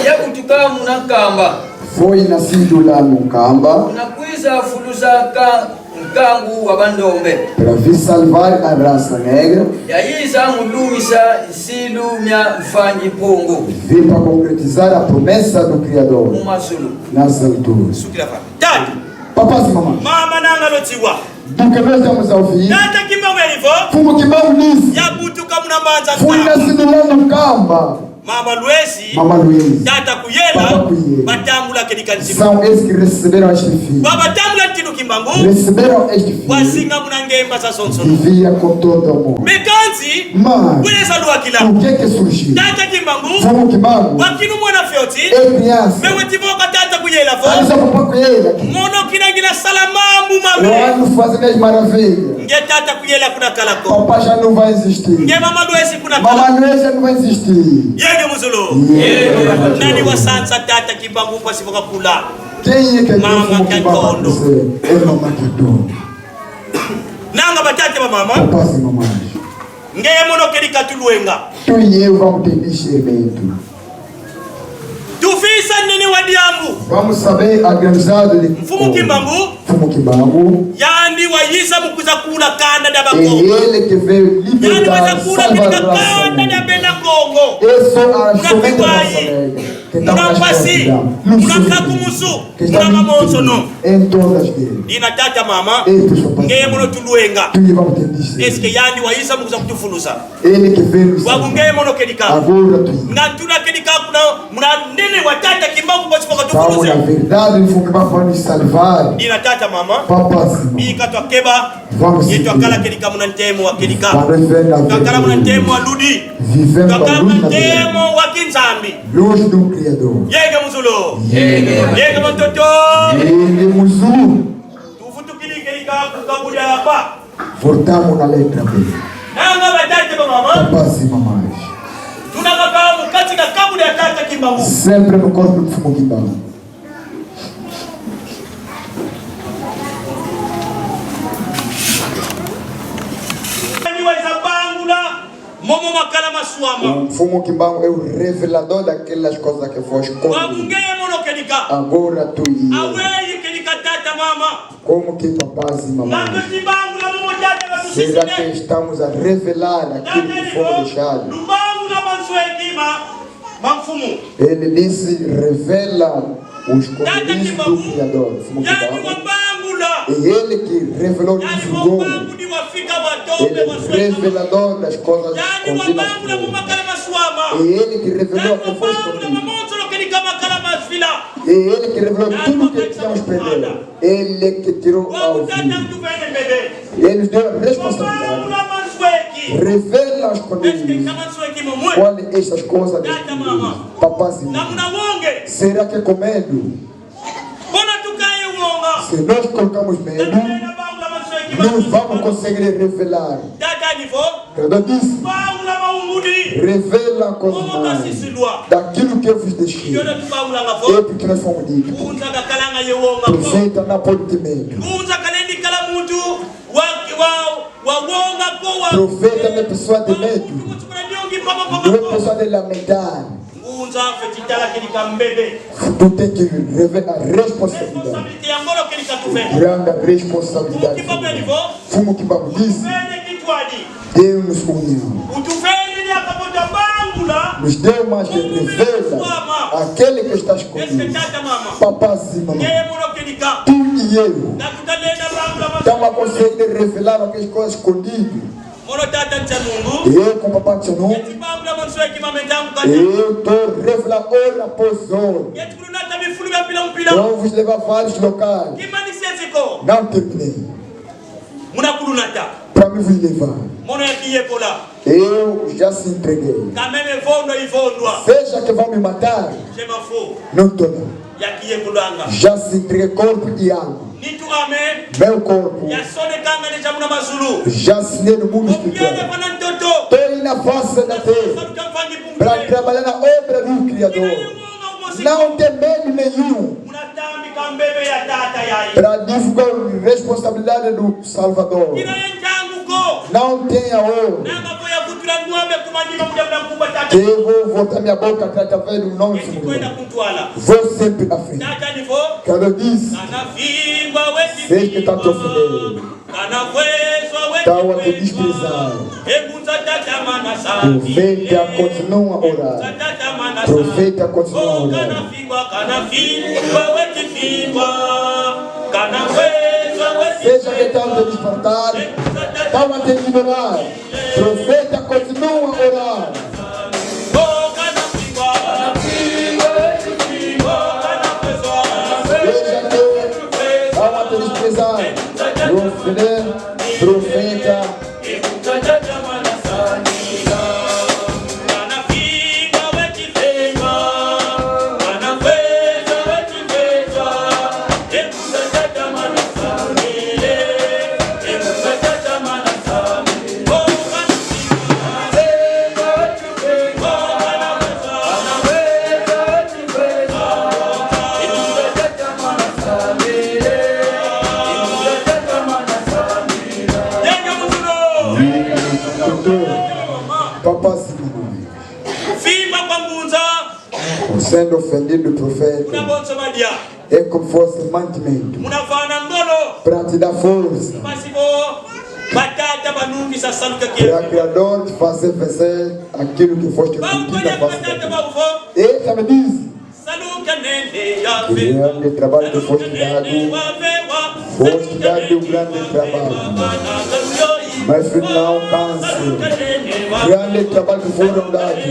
Yabutuka muna Nkamba. Foi nascido lá no Nkamba. Kuna kwiza fuluza ka-, nkangu wa bandombe. Para vir salvar a raça negra. Yayiza mu lumisa nsilu mia Mvangi Mpungu. Veio para concretizar a promessa do Criador. Mu mazulu. Nas alturas. Sukila fa. Tata. Papás e mamãs. Mama nanga loti wa. Do que nós estamos a ouvir. Tata Kimbangu yandi vo. Mfumu Kimbangu disse. Yabutuka muna Mbanza Nkamba. Foi nascido lá no Nkamba. Mama Luezi. Mama Luezi. Tata Kuyela. Papa Kuyela. Batambula kedika ntima. São esses que receberam este filho. Ba batambula ntinu kimba. Kimbangu, receberam este filho, wazinga muna ngemba za nsonsono, vivia com todo amor. Mais kansi, mas, bwela za lwakila, o que é que surgiu? Tata Kimbangu, Mfumu Kimbangu, wakinu mwana fioti, é criança, mais weti vova tata kuyela vo, avisa papá que ele, mono kina ngina sala mambu mame, o ano fazendo as maravilhas. Nge tata kuyela kuna kala ko. Papá já não vai existir. Nge mama Luezi kuna kala. Mamã Lueza não vai existir. Yenge mu zulu. Yenge. Nani wasansa tata Kimbangu mpasi vo kakula? Quem é que deu Mama Mfumu Kimbangu a Kiantondo conhecer? É Mamã Kiantondo. Nanga batata, bamama. Papás e mamães. Nge ye mono kedika tulwenga. Tu e eu vamos ter discernimento. Tufisa nene wa diambu. Vamos saber a grandeza de Mfumu Kimbangu. Mfumu Kimbangu. Yandi wayiza mu kwiza kula kanda dia Bakongo. É ele que veio libertar, salvar a raça negra. Yandi wayiza kula kedika kanda dia bena Kongo. Isso a somente a raça negra. Muna mpasi, muna kakumusu, muna mamonsono. Em todas elas. Dina tata, mama. Estes papás. Nge ye mono tulwenga. Tu e vamos ter discernimento. Est-ce que yandi wayiza mu kwiza kutufulusa? Ele que veio nos salvar. Bwabu nge ye mono kedika. Agora tu. Nga tuna kedika kuna, muna nene wa tata Kimbangu mpasi vo katufulusa. Vamos na verdade, Mfumu Kimbangu vai nos salvar. Dina tata, mama. Papás e mamães. Bika twakeba. Vamos seguir. Ye twakala kedika muna ntemo wa kedika. Vamos viver na verdade. Twakala muna ntemo wa ludi. Vivemos a luz na verdade. Twakala muna ntemo wa kinzambi. Luz do Criador. Yenge mu zulu. Yenge. Yenge mu ntoto. Yenge mu zulu. Tuvutukidi kedika ku kabu dia papa. Voltamos na letra B. Nanga batata, bamama. Papás e mamães. Tuna kaka mu kati dia kabu dia tata Kimbangu. Sempre no corpo do Mfumu Kimbangu. Nani wayiza bangula momo makala maswama? O Mfumu Kimbangu é o revelador daquelas coisas que foi escondido. Bwabu nge ye mono kedika. Agora tu e eu. Aweyi kedika tata, mama. Como que papás e mamães? Será que estamos a revelar aquilo que fomos deixados? Lubangula mansweki ma, ma mfumu. Ele disse: "Revela os escondidos do Criador." Mfumu Kimbangu. Yandi wabangula. É ele que revelou, divulgou. Yandi wabangudi wafika wa tombe wa sweka. Ele é revelador das coisas escondidas. Yandi wabangula mu makala maswama. É ele que revelou o que foi escondido. Yandi wabangula mamonsono kedika makala masila. É ele que revelou tudo que tínhamos perdido. Ele que tirou ao vivo. Ele nos deu a responsabilidade. Revela as coisas. Qual é estas coisas? Papás e mamães. Será que é com medo? Se nós colocamos medo, não vamos conseguir revelar. Criador disse: "Revela com as mãos daquilo que eu vos deixei." É porque nós fomos dito. Profeta não pode ter medo. Profeta não é pessoa de medo. Não é pessoa de lamentar. Ngunza fweti tala kedika mbebe. Tu tem que rever a responsabilidade. Responsabilité ya ngolo kedika tufweti. Grande responsabilidade. Mfumu Kimbangu disse: Mfumu Kimbangu disse: Tufweti kitwadi. Deu-nos união. Utufweti diaka vo twabangula. Nos deu mais de revela aquele que está escondido. Est-ce que tata, mama? Papás e mamães. Nge ye mono kedika. Tu e eu. Nga tuta lenda bangula. Estamos a conseguir revelar aquelas coisas escondidas. Mono tata Ntianungu. Eu com papá Ntianungu. Nge ti bangula mansweki mame ntangu kani. Eu estou a revelar hora após hora. Nge ti kulunata bifulu bia mpila mpila. Vou vos levar vários locais. Kima ni sesi ko. Não terminei. Muna kulunata. Para me vos levar. Mono ya kiyekola. Eu já se entreguei. Quand même, vondwa ivondwa. Seja que vão me matar. Je m'en fous. Não estou não. Ya kiyekolanga. Já se entreguei corpo e alma. Nitu ame. Meu corpo. Yasonekanga déjà muna mazulu. Já assinei no mundo espiritual. Okiele pana ntoto. Estou aí na face da terra. Saluta mpangi Mpungu. Para trabalhar na obra do Criador. Kina ye wonga umosi. Não tem medo nenhum. Muna tambika mbebe ya tata yayi. Para divulgar a responsabilidade do Salvador. Kina ye ntangu ko. Não tenha hora. Nanga vo yavutula nwa ame ku manima mu diambu dia nkumbu a tata. Que vou voltar minha boca através do nome do Senhor. Nge ti kwenda ku ntwala. Vou sempre à frente. Tata ni vo. Criador disse: Kana vingwa weti vingwa. Seja que tanto ofender. Kana vwezwa weti vwezwa. Estão a te desprezar. E ngunza tatamana sambi. Profeta continua a orar. E ngunza tatamana sambi. Profeta continua a orar. Oh, kana vingwa, kana vingwa weti vingwa. Kana vwezwa weti vwezwa. Seja que tanto despertar, estão a te ignorar. Profeta continua a orar. Veja que Vamos a desprezar. Profeta, profeta. Papa Simon. Vimba kwa ngunza. Sendo ofendido, profeta. Kuna bonso badia. É como fosse mantimento. Muna vana ngolo. Para te dar força. Mpasi vo batata balungisa salu kya kiese. Para Criador te fazer vencer aquilo que foste pedido a fazer. Bau badia batata bau vo. Ele também diz. Salu kya nene ya ve. Grande trabalho que foste dado. Foste dado um grande trabalho. Meu filho, não canse. Grande trabalho que foram dados.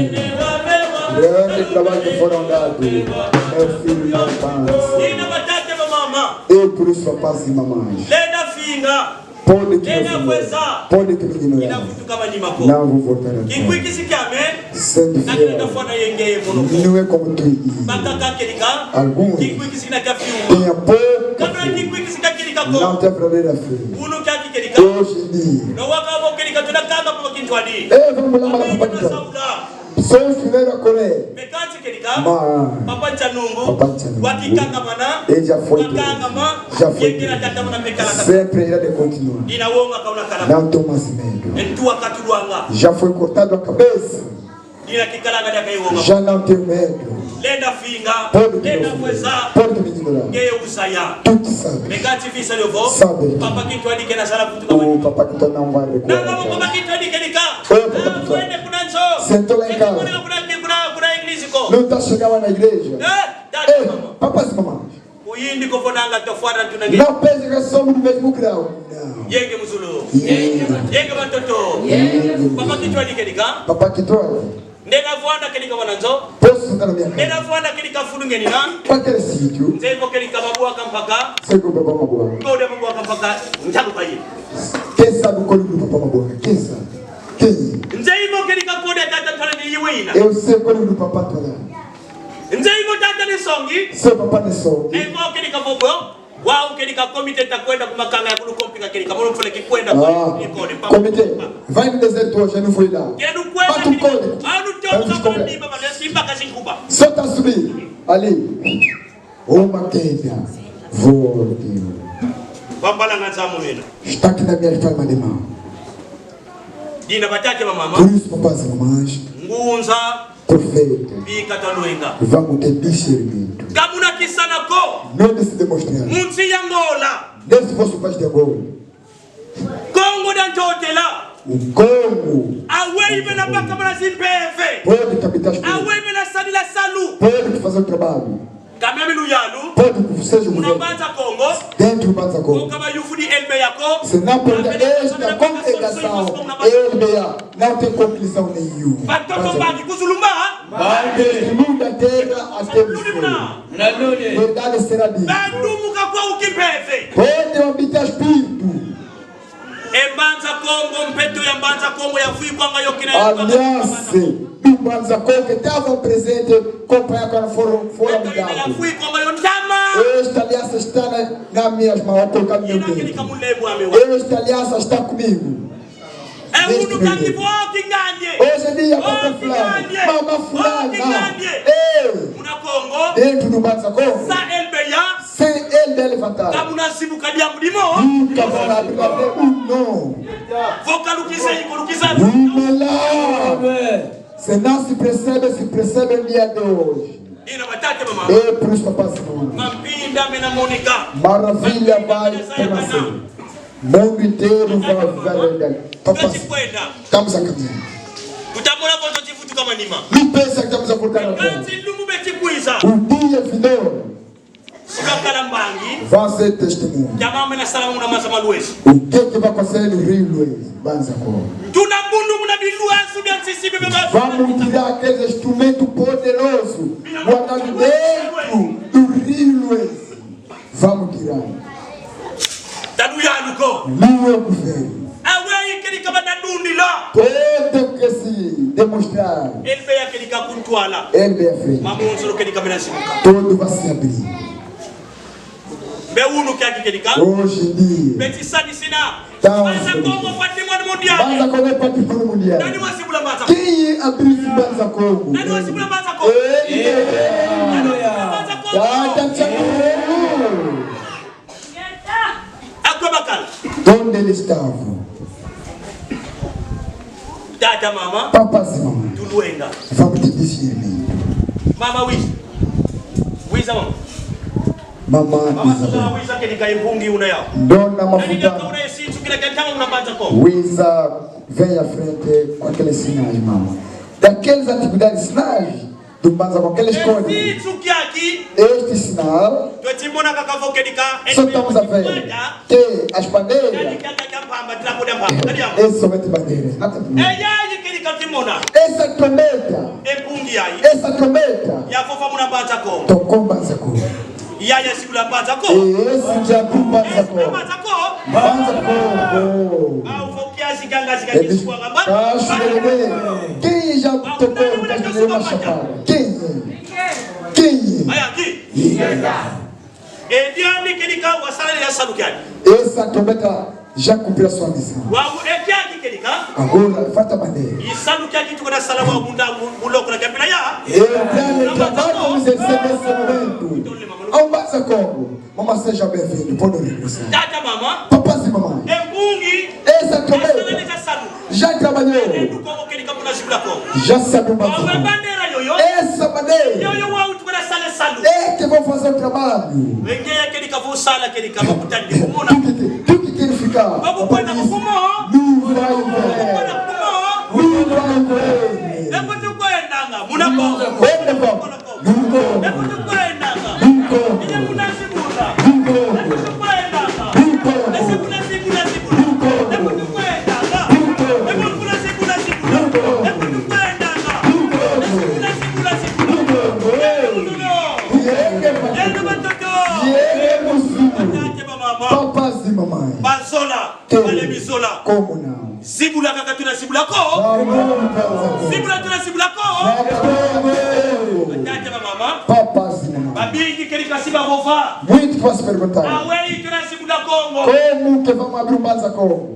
Grande trabalho que foram dados. Meu filho, não canse. Ina batata ba mama. E por isso, papás e mamães. Lenda finga. Pode que lenda não vweza. Pode que não. Ina vutuka manima ko. Não vou voltar atrás. Kinkwikisi kyame. Sendo fiel. Nakenda fwana yenge ye mono ko. Não é como tu e eu. Bakaka kedika. Alguns. Kinkwikisi kina kya fiu. Tenha pouca fé. Kana kinkwikisi kya kedika ko. Não tem verdadeira fé. Unu kya kikedika. Hoje em dia. No waka bo kedika tuna kanga papa kintwadi. Eh, vamos lá, vamos lá. Pessoas vieram a correr. Me kansi kedika. Mas Papa Nsanungu. Papa Nsanungu. Wakikangamana. Ele já foi preso. Wakangama. Já foi preso. Yengela tata muna mekala tata. Sempre ele há de continuar. Ina wonga kauna kala. Não toma medo. Ntu wakatulwanga. Já foi cortado a cabeça. Ina kikalanga diaka ye wonga. Já não tem medo. Lenda finga. Pode te ignorar. Lenda vweza. Pode te ignorar. Ngeye uzaya. Tu te sabes. Me kansi visa lyo vo. Sabe. Papa kintwadi kena sala vutuka manima. O papa Kintwadi não vai recuar atrás. Nanga mo papa kintwadi kedika. Oh, papa Kintwadi. Ah, kwende kuna nzo. Sentou lá em casa. Kuna, kuna, kuna, kuna igreja ko. Não tá chegando na igreja. Eh, tata, mama. Papás e mamães. Kuyindi ko vo nanga tofwara tuna nge. Não pense que somos do mesmo grau. Não. Yenge mu zulu. Yenge. Yenge bantoto. Yenge. Papa kintwadi kedika. Papa Kintwadi. Ndena vwanda kedika wana nzo. Posso sentar na minha casa. Ndena vwanda kedika fulu ngenina. Qualquer sítio. Nzeye vo kedika mabwaka mpaka. Sei que o papá Mabwaka. Kode mabwaka mpaka. Ntalu bayi. Quem sabe o código do papá Mabwaka? Quem sabe? Quem? Nzeye vo kedika kode tata Ntwala ni yiwe ina. Eu sei o código do papá Ntwala. Nzeye vo tata Ne Songi. Sei papá Ne Songi. Nzeye vo kedika vo bo. Wau kedika comité ta kwenda ku makanga ya kulu kompika kedika, mono mfule kikwenda. Ah, comité. Vai no deserto hoje, eu não fui lá. Kenu kwenda. Bate o código. Anu tio. Vai nos comprar. Kama ni baba, nesi baka zinkuba. Só tá subir ali. Uma queda. Voltio. Bambala nga zamu nena. Está aqui na minha palma de mão. Dina batata ba mama. Por isso, papás e mamães. Ngunza. Profeta. Bika twalwenga. Vamos ter discernimento. Ka muna kisana ko. Não de se demonstrar. Mu nsi ya Angola. Nesse vosso país de Angola. Kongo dia Ntotela. O Kongo. Aweyi bena baka bana zimpeve. Pode captar as coisas. Aweyi bena sadila salu. Pode fazer o trabalho. Quand même luyalu. Pode que seja o governo. Muna Mbanza Kongo. Dentro do Mbanza Kongo. Vo ka bayuvudi L B A ko. Se não, porque esta congregação L B A não tem conclusão nenhuma. Bantoto mbangi ku zulu mba. Mbangi. Mundo da terra até o céu. Verdade será dita. Bandumuka kwau kimpeve. Pode habitar espírito. E Mbanza Kongo, mpeto ya Mbanza Kongo yafwikwanga yo kina ya Aliança do Mbanza Kongo que estava presente, acompanhar quando foram, foram dados. Mpeto yina yafwikwanga yo ntama. Esta aliança está na, na minhas mãos, vou colocar no meu dedo. Yina kedika mu lembu ame wa. Esta aliança está comigo. E unu kansi vo kingandi. Hoje em dia, papá fulano, mamá fulana. Eh. Muna Kongo. Dentro do Mbanza Kongo. Sa L B A. Sem ele levantar. Ka muna zibuka diambu dimo. Nunca vão abrir a terra. Não. Vo ka lukiza iko, lukiza. Vamos lá. Se não se percebe, se percebe no dia de hoje. Dina batata ba mama. É por isso, papás e mamães. Mampinda mena monika. Maravilha vai acontecer. Mundo inteiro vai ver a realidade. Papás, estamos a caminhar. Tuta mona vo nzo ti vutuka manima. Me pensa que estamos a voltar atrás. Kansi lumbu beti kwiza. O dia final. Sika kala mbangi. Vai ser testemunho. Diambu mena sala muna maza ma Luezi. O que que vai acontecer no Rio Luezi? Mbanza Kongo. Tuna bundu muna bilwazu bia nsisi bebe ba. Vamos tirar aqueles instrumentos poderosos guardado dentro do Rio Luezi. Vamos tirar. Tanu yanu ko. Lieu governo. Aweyi kedika bana dundila. Todo que se demonstrar. Ele veio kedika ku ntwala. Ele veio à frente. Mambu mawonsono kedika mena zibuka. Tudo vai se abrir. Mbe unu kiaki kedika. Hoje em dia. Beti sani sina. Então, Mbanza Kongo patrimônio mundial. Mbanza Kongo é patrimônio mundial. Nani wazibula Mbanza Kongo? Quem abriu Mbanza Kongo? Nani wazibula Mbanza Kongo? Ele. Nani wazibula Mbanza Kongo? Tata Nsankulu. Akwa bakala. Onde ele estava? Tata, mama. Papás e mamães. Tulwenga. Vamos te dizer, menino. Mama, wiza. Wiza, mama. Mama, mama, wiza. Mama, wiza, kedika e mpungi una yau. Dona Mafuta. Nani yaka una e sinsu kila kentama una Mbanza Kongo. Wiza, vem à frente com aqueles sinais, mama. Daqueles atividades, sinais. Tumbanza com aquela escolha. Esse tsukiaki. Este sinal. Tweti mona kaka vo kedika. Só estamos a ver que as bandeiras. Nani kiaka kia mpamba, drapeau dia mpamba, nani yau? É somente bandeiras, nada de. E yayi kedika tweti mona. Essa trombeta. E mpungi yayi. Essa trombeta. Yavova muna Mbanza Kongo. Tocou Mbanza Kongo. Yaya zibula Mbanza Kongo. Esse já abriu Mbanza Kongo. Mbanza Kongo. Mbanza Kongo. Ah, ufo kiasi kanga zika. Ele kiswanga ma. Caixa de Belém. Quem já tocou no Caixa de Belém, uma chapada? Quem é? Quem é? Aya, ki? Ingeta. E diambu kedika wasala ya salu kiani. Essa trombeta já cumpriu a sua missão. Wau e kiaki kedika. Agora, falta bandeira. E salu kiaki tukuna sala wa munda mu-, muloko na kiapina ya. É o grande trabalho que nos recebe nesse momento. Ao Mbanza Kongo. Mama, seja bem-vindo. Pode regressar. Tata, mama. Papás e mamães. E mpungi. Essa trombeta. Asala neta salu. Já trabalhou. Ndu Kongo kedika muna zibula Kongo. Já sabe o Mbanza Kongo. Wawe bandera yoyo. Essa bandeira. Yoyo wau tukuna sala salu. É que vão fazer o trabalho. Wenge ya kedika vo sala kedika bakutani kumona. Tudo que, tudo que ele ficar. Bakukwenda kukumo. Não vai ver. Bakukwenda kukumo. Não vai ver. Ekuti kwendanga muna Kongo. Onde vão? Ndu Kongo. Ekuti kwendanga. Ndu Kongo. Ina muna zibula. Ndu Kongo. Ekuti kwendanga. Ndu Kongo. Esi kuna zibula zibula. Ndu Kongo. Ekuti kwendanga. Ndu Kongo. Ekuti kuna zibula zibula. Ndu Kongo. Ekuti kwendanga. Ndu Kongo. Esi kuna zibula zibula. Ndu Kongo. Yenge batoto. Yenge batoto. Yenge musu. Batata, bamama. Papás e mamães. Bazola. Te. Bale bizola. Como não? Zibula kaka tuna zibula ko. Vamos, vamos. Zibula tuna zibula ko. Vamos. Batata, bamama. Papás e mamães. Babingi kedika si bavova. Muito para se perguntar. Aweyi tuna zibula Kongo. Como que vamos abrir Mbanza Kongo?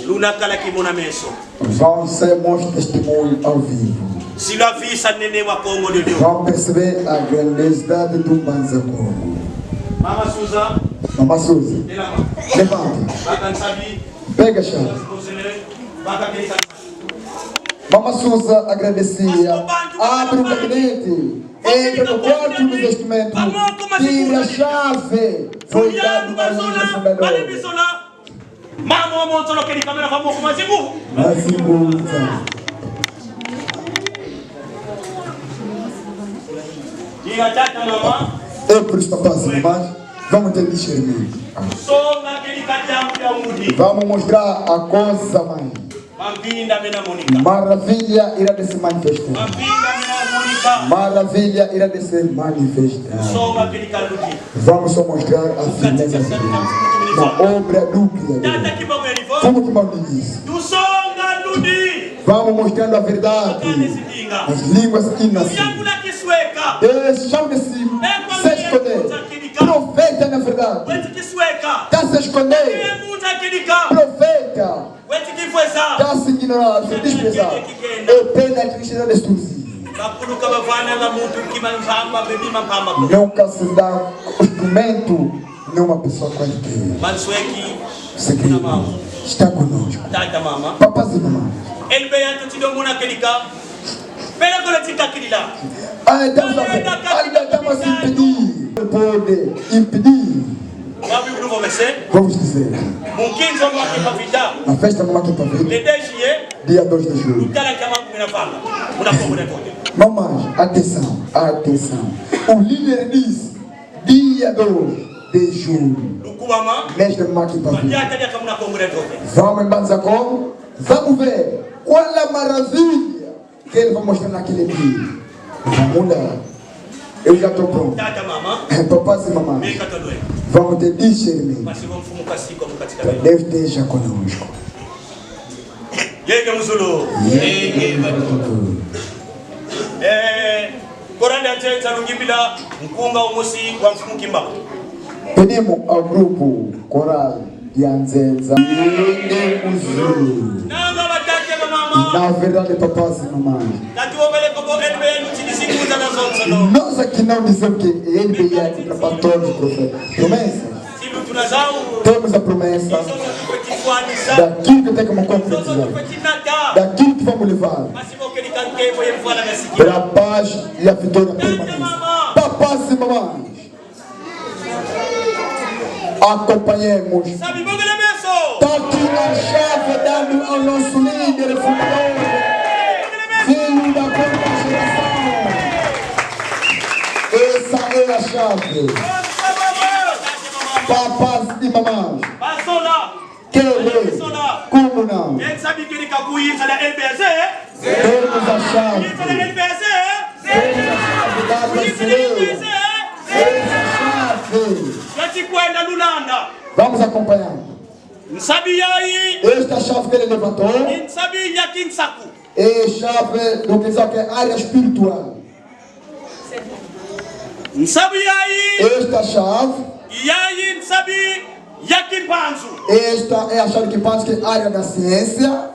Luna kala kimona meso. Vão ser meus testemunhos ao vivo. Si lwavisa nene wa Kongo de Dieu. Vão perceber a grandiosidade do Mbanza Kongo. Mama Suza. Mama Suza. Telama. Levanta. Baka nsabi. Pega a chave. Mama Suza agradecia. Abre o gabinete. Entra no quarto do vestimento. Tira a chave. Foi dado ao fundador. Mama wa montolo kedika mena va moko mazibu. Mazibu. Diga tata, mama. É por isso, papás e mamães, vamos ter discernimento. Songa kedika diambu dia ngudi. Vamos mostrar a coisa, mãe. Mampinda mena monika. Maravilha irá de se manifestar. Mampinda mena monika. Maravilha irá de se manifestar. Songa kedika ludi. Vamos só mostrar a firmeza de Deus. Na obra do Criador. Tata Kimbangu yandi vo. Como que Kimbangu disse? Tusonga ludi. Vamos mostrando a verdade. Bakane zidinga. As línguas inascentes. Tuyangula kisweka. Deixamos de se, se esconder. Profeta na verdade. Weti kisweka. Está se esconder. Profeta. Weti kivweza. Está se ignorar, se desprezar. É pena que seja destruído. Bakulu ka bavananga muntu kima mpamba, bima mpamba ko. Nunca se dá instrumento numa pessoa qualquer. Mansweki. Segredo está conosco. Tata, mama. Papás e mamães. Ele veio antes de eu mona kedika. Pela kola tika kidila. Ah, então, ainda estamos a se impedir. Pode impedir. Vamos dizer. Mu nkinza Mama Kimpa Vita. Na festa Mama Kimpa Vita. Le deux juillet. Dia dois de julho. Lutala kia makumi na vanga. Muna Kongo dia Ntoto. Mamães, atenção, atenção. O líder disse, dia dois de julho. Lukubama. Mês de Mama Kimpa Vita. Madiata diaka muna Kongo dia Ntoto. Vamos em Mbanza Kongo. Vamos ver qual a maravilha que ele vai mostrar naquele dia. Vamos lá. Eu já tô pronto. Tata, mama. Papás e mamães. Meka tolwe. Vamos ter discernimento. Mpasi vo Mfumu kasi kwa mu kati kieto. Deus esteja conosco. Yenge mu zulu. Yenge mu zulu. Eh, korale ya nzenza, lungimbila nkunga umosi kwa Mfumu Kimbangu. Pedimos ao grupo coral ya nzenza. Yenge mu zulu. Nanga batata na mama. Na verdade, papás e mamães. Tatu obele kobo N B N utilizi kunza na zonsono. Nós aqui não dizemos que N B A é para todos os profetas. Promessa. Temos a promessa daquilo que tem como concretizar, daquilo que vamos levar para a paz e a vitória permanente. Papás e mamães, acompanhemos. Está aqui a chave dada ao nosso líder fundador, filho da quarta geração. Essa é a chave. Papás e mamães. Querer, como não? Nsabi kele kaku yinza na L P S. Temos a chave. Yinza na L P S. Temos a chave dada ao Senhor. Essa chave. Yati kwenda lulanda. Vamos acompanhar. Nsabi yayi. Esta chave que ele levantou. Nsabi ya kinsaku. É chave do que é área espiritual. Nsabi yayi. Esta chave. Yayi nsabi ya kimpanzu. Esta é a chave de kimpanzu, que é a área da ciência.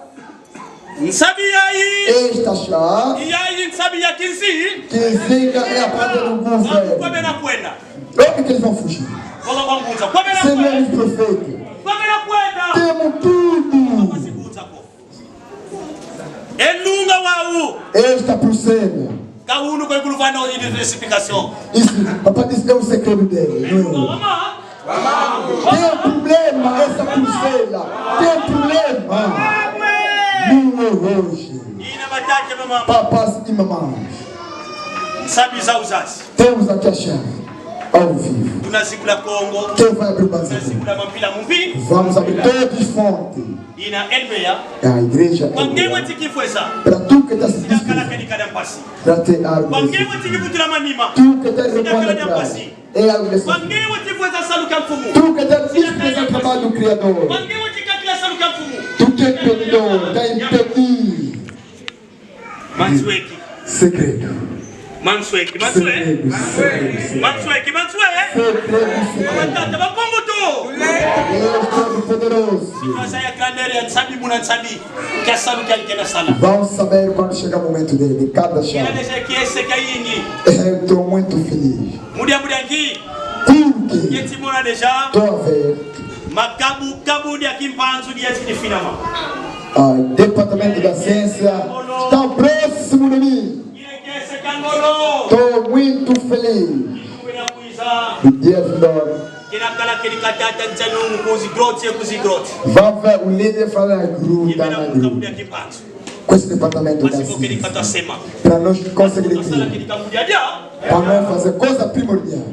Nsabi yayi. Esta chave. Yayi nsabi ya kinsi. Kizinga é a parte do governo. Kwa bena kwenda. Onde que eles vão fugir? Kwa bena kwenda. Senhores profetas. Kwa bena kwenda. Temos tudo. E nunga wau. Esta proscênia. Ka unu ko ikulu vana diversification. Isso, papá disse, é o segredo dele, não é? Mama. Tem um problema, essa pulseira. Tem um problema. Não é hoje. Ina batata na mama. Papás e mamães. Nsabi za uzazi. Temos aqui a chave. Ao vivo. Tuna zibula Kongo. Quem vai abrir o banco? Tuna zibula mampila mumpi. Vamos abrir todos os fontes. Ina N B A. A igreja N B A. Kwa nge weti kifwesa. Para tu que está se disposto. Kala kani kada mpasi. Para ter algo. Kwa nge weti kivutula manima. Tu que está remando atrás. Kala mpasi. É algo desse. Kwa nge weti fwesa salu kia Mfumu. Tu que está disposto ao trabalho do Criador. Kwa nge weti kakila salu kia Mfumu. Tu que é impedidor, está impedido. Mansweki. Segredo. Mansweki, manswe-. Segredo, segredo, segredo. Mansweki, manswe-. Segredo, segredo. Batata ba Kongo to. Deus Todo-Poderoso. Sikosa ya grandeur ya nsabi muna nsabi. Kia salu kia kena sala. Vão saber quando chegar o momento dele, de cada chave. Ina déjà kiese kia yingi. Eu tô muito feliz. Mu dia, mu dia nki. Porque. Yeti mona déjà. Tô a ver. Makabu, kabu dia kimpanzu dia zidi finama. Ah, Departamento da Ciência está próximo de mim. Estou muito feliz. O dia de hoje. Kina kala kidi katata ntsanu kuzi grotte, kuzi grotte. Vava ulinde fala gruta na gruta. Com esse departamento da ciência. Para nós conseguir. Para nós fazer coisa primordial.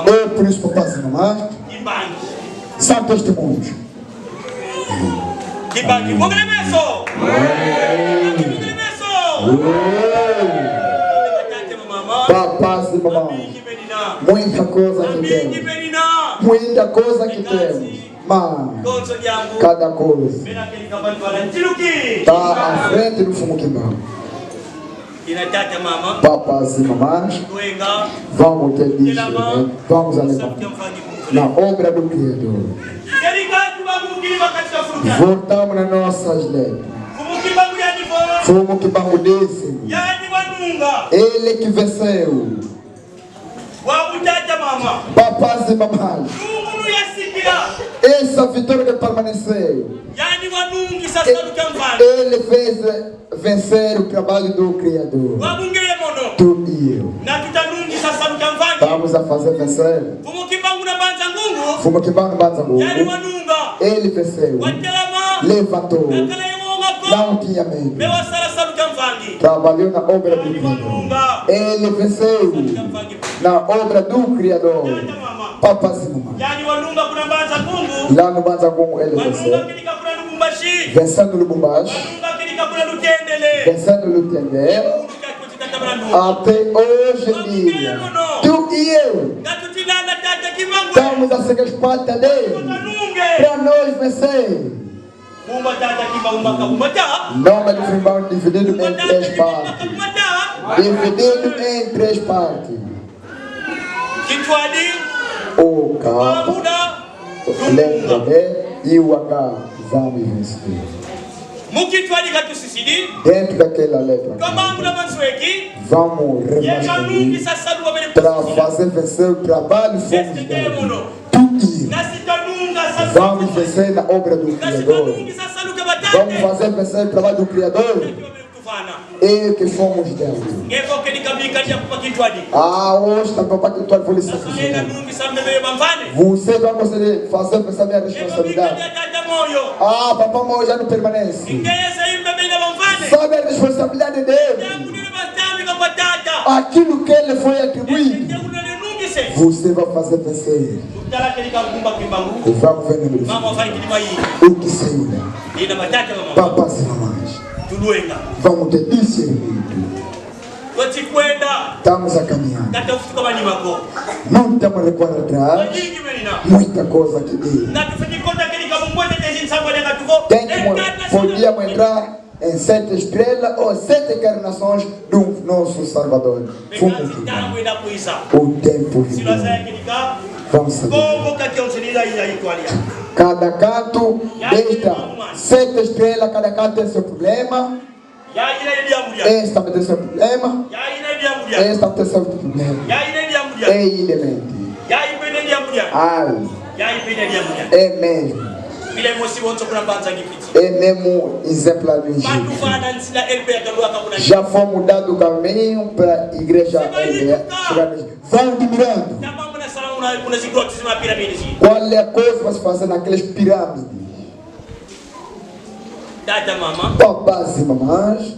É por isso, papás e mamães, são testemunhos. Kimbangi, bongele meso. Bongele meso. Papás e mamães, muita coisa que temos. Muita coisa que temos. Mas cada coisa está à frente do Mfumu Kimbangu. Ina tata, mama. Papás e mamães, vamos ter disso, né? Vamos alevar na obra do Criador. Voltamos nas nossas letras. Mfumu Kimbangu disse, ele que venceu. Wa butata, mama. Papás e mamães. Nungu nu yasikila. Essa vitória que permaneceu. Yandi wanungisa salu kia mvangi. Ele fez vencer o trabalho do Criador. Wa bu nge ye mono. Tu e eu. Na tuta nungisa salu kia mvangi. Vamos a fazer vencer. Mfumu Kimbangu na Mbanza Ngungu. Mfumu Kimbangu Mbanza Ngungu. Yandi wanunga. Ele venceu. Watelama. Levantou. Kakala ye wonga ko. Não tinha medo. Mais wasala salu kia mvangi. Trabalhou na obra do Criador. Ele venceu na obra do Criador. Papás e mamães. Lá no Mbanza Ngungu ele venceu. Vencendo Lubumbashi. Vencendo Lutendele. Até hoje em dia, tu e eu estamos a ser as patas dele para nós vencer. Nome do irmão dividido em três partes. Dividido em três partes. O K, letra B, e o H, vamos vencer. Mu kintwadi katusisidi. Dentro daquela letra, vamos reconstruir para fazer vencer o trabalho, fomos dando. Tudo. Vamos vencer na obra do Criador. Vamos fazer vencer o trabalho do Criador. É que fomos dando. Ah, hoje também para que tu vou lhe satisfazer. Você vai conseguir fazer essa minha responsabilidade. Ah, Papa Moyo já não permanece. Sabe a responsabilidade dele. Aquilo que ele foi atribuído, você vai fazer vencer. Vamos ver o que saiu lá. Papás e mamães, vamos ter discernimento. Estamos a caminhar. Não estamos a recuar atrás. Muita coisa que diz. Tem que mo-, podíamos entrar em sete estrelas ou sete encarnações do nosso Salvador. Vamos, o tempo de Deus. Vamos saber. Cada canto destas sete estrelas, cada canto tem seu problema. Esta também tem seu problema. Esta tem seu problema. E ele mente. Ai. É mesmo. É mesmo exemplar do Egito. Já foi mudado o caminho para a igreja L B A. Vão admirando. Qual é a coisa que vai se fazer naquelas pirâmides? Tata, mama. Papás e mamãs.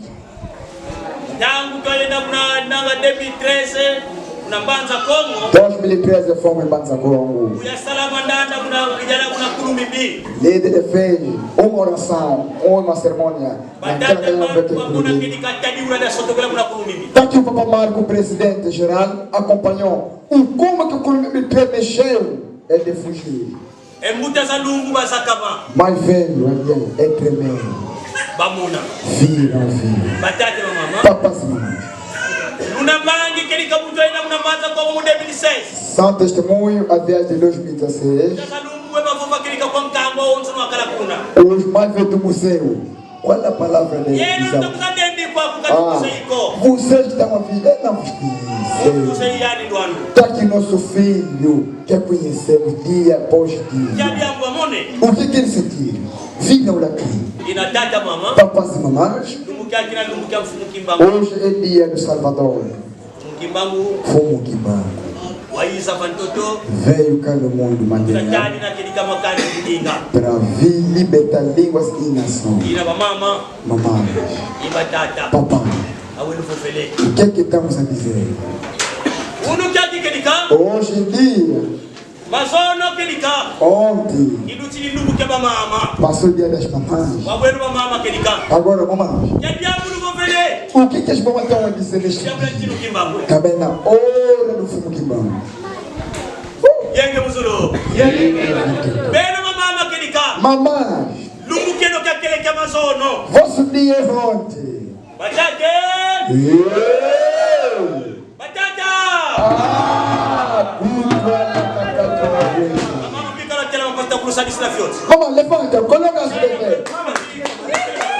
Ntangu twalenda kuna nanga deux mille treize, kuna Mbanza Kongo. Dois mil e treze fomos em Mbanza Kongo. Kuyasala mandanda kuna, kuyala kuna Kulumbimbi. Líder fez uma oração, uma cerimônia. Batata, mama, kuna kedi katadi una da sotokela kuna Kulumbimbi. Tá aqui o Papa Marco, presidente geral, acompanhou o como que o Kulumbimbi mexeu, ele fugiu. E mbuta za lumbu bazakama. Mais velho, ele é tremendo. Bamona. Viram, viram. Batata, mama. Papás e mamãs. Luna mbangi kedi kabuto ena muna Mbanza Kongo mu deux mille seize. São testemunho, a viagem de dois mil e dezasseis. Mbuta za lumbu e bavova kedi kakwa nkangu wonso wakala kuna. Os mais velhos do museu. Qual a palavra de visão? Ah, vocês que estão a vir, eu não vos conheço. Tá aqui nosso filho, que conhecemos dia após dia. O que que eles sentiram? Viram lá aqui. Papás e mamãs. Hoje é dia do Salvador. Kimbangu. Mfumu Kimbangu. Wayiza va ntoto. Veio cá no mundo material. Tadi na kedi kama kani kudinga. Para vir libertar línguas e nações. Ina bamama. Mamães. I batata. Papais. Awenu fofele. O que é que estamos a dizer? Unu kiaki kedika. Hoje em dia, Mazono kedika. Ontem. Ilutidi lumbu kia bamama. Passou o dia das mamães. Wawenu bamama kedika. Agora, mamães. Kia diambu luvovele. O que que as mamães estão a dizer neste dia? Diambu dia ntinu Kimbangu. Também na hora do Mfumu Kimbangu. Yenge mu zulu. Yenge. Beno bamama kedika. Mamães. Lumbu kieno kiakele kia mazono. Vosso dia é ontem. Batata! Yeah! Batata! Ah, puta, batata, batata. Mama, fica lá, tela, mama, tá com sabe se na fiot. Mama, levanta, coloca as bebês.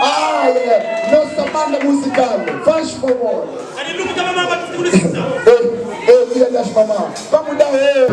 Ah, yeah. Nossa banda musical, faz favor. Kadi lumbu kia mama, tá com sabe. Eh, eh, dia das mamãs. Vamos dar, eh.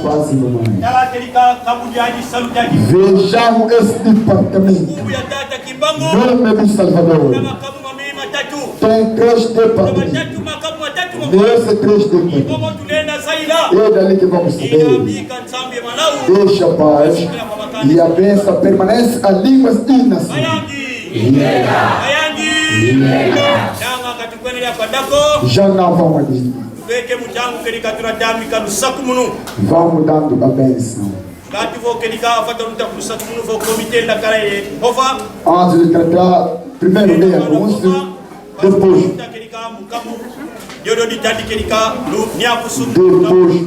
Paz e mamãe. Tala kedika kabu diadi, salu diadi. Vejamos esse departamento. Nkumbu ya tata Kimbangu. Nome do Salvador. Kuna makabu mamei matatu. Tem três Kuna departamentos. matatu, makabu matatu mama. Nesse três departamentos. Ibobo tulenda zaila. É dali que vamos Ina saber. bika Nzambi ya malawu. Deixa a paz e a bênção permanece a línguas e nação. Bayangi. Bayangi. Tanga katukwendela kwa ndako. Já não vamos mais. Beke mutangu kedika tuna tambika lusakumunu. Vamos dando a bênção. Ngatu vo kedika fata luta ku lusakumunu vo comité ndakala ye hova. Antes de tratar, primeiro lei anúncio, depois, kedika mukamu. Yodo ditadi kedika lu nyakusu. Depois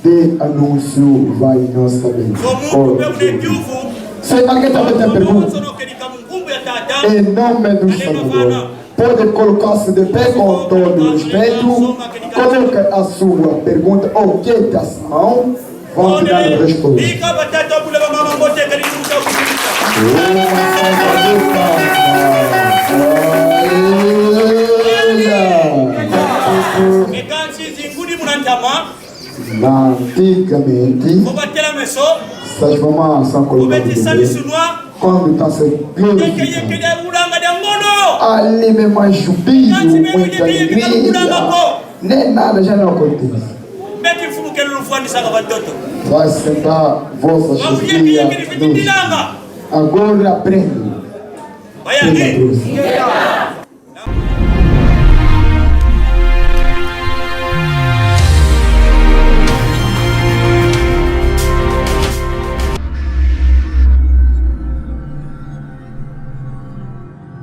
de anúncio, vai nossa Vo muntu pe une bênção. kiuvu. Se alguém também tem pergunta, Sono kedika munkumbu ya tata. em nome do Salvador, pode colocar-se de pé com todo respeito, coloca a sua pergunta ou quitação, vão te dar a resposta. Bika batata bula bamama mbote kadi tuta kututa. Uma salva de palmas. Aleluia. Ekansi zingudi muna ntama. Antigamente, Vo batela meso. essas mamãs são colocadas de pé. Quando estão se glorificando, Yekede ulanga dia ngono. Ali mesmo, jubilo, muita alegria. Nem nada já não acontece. Beti mfumu kelu lufwani saka bantoto. Vai sentar, vossas Wau filhas. Yekede fiti dilanga. Agora aprende. Bayangi.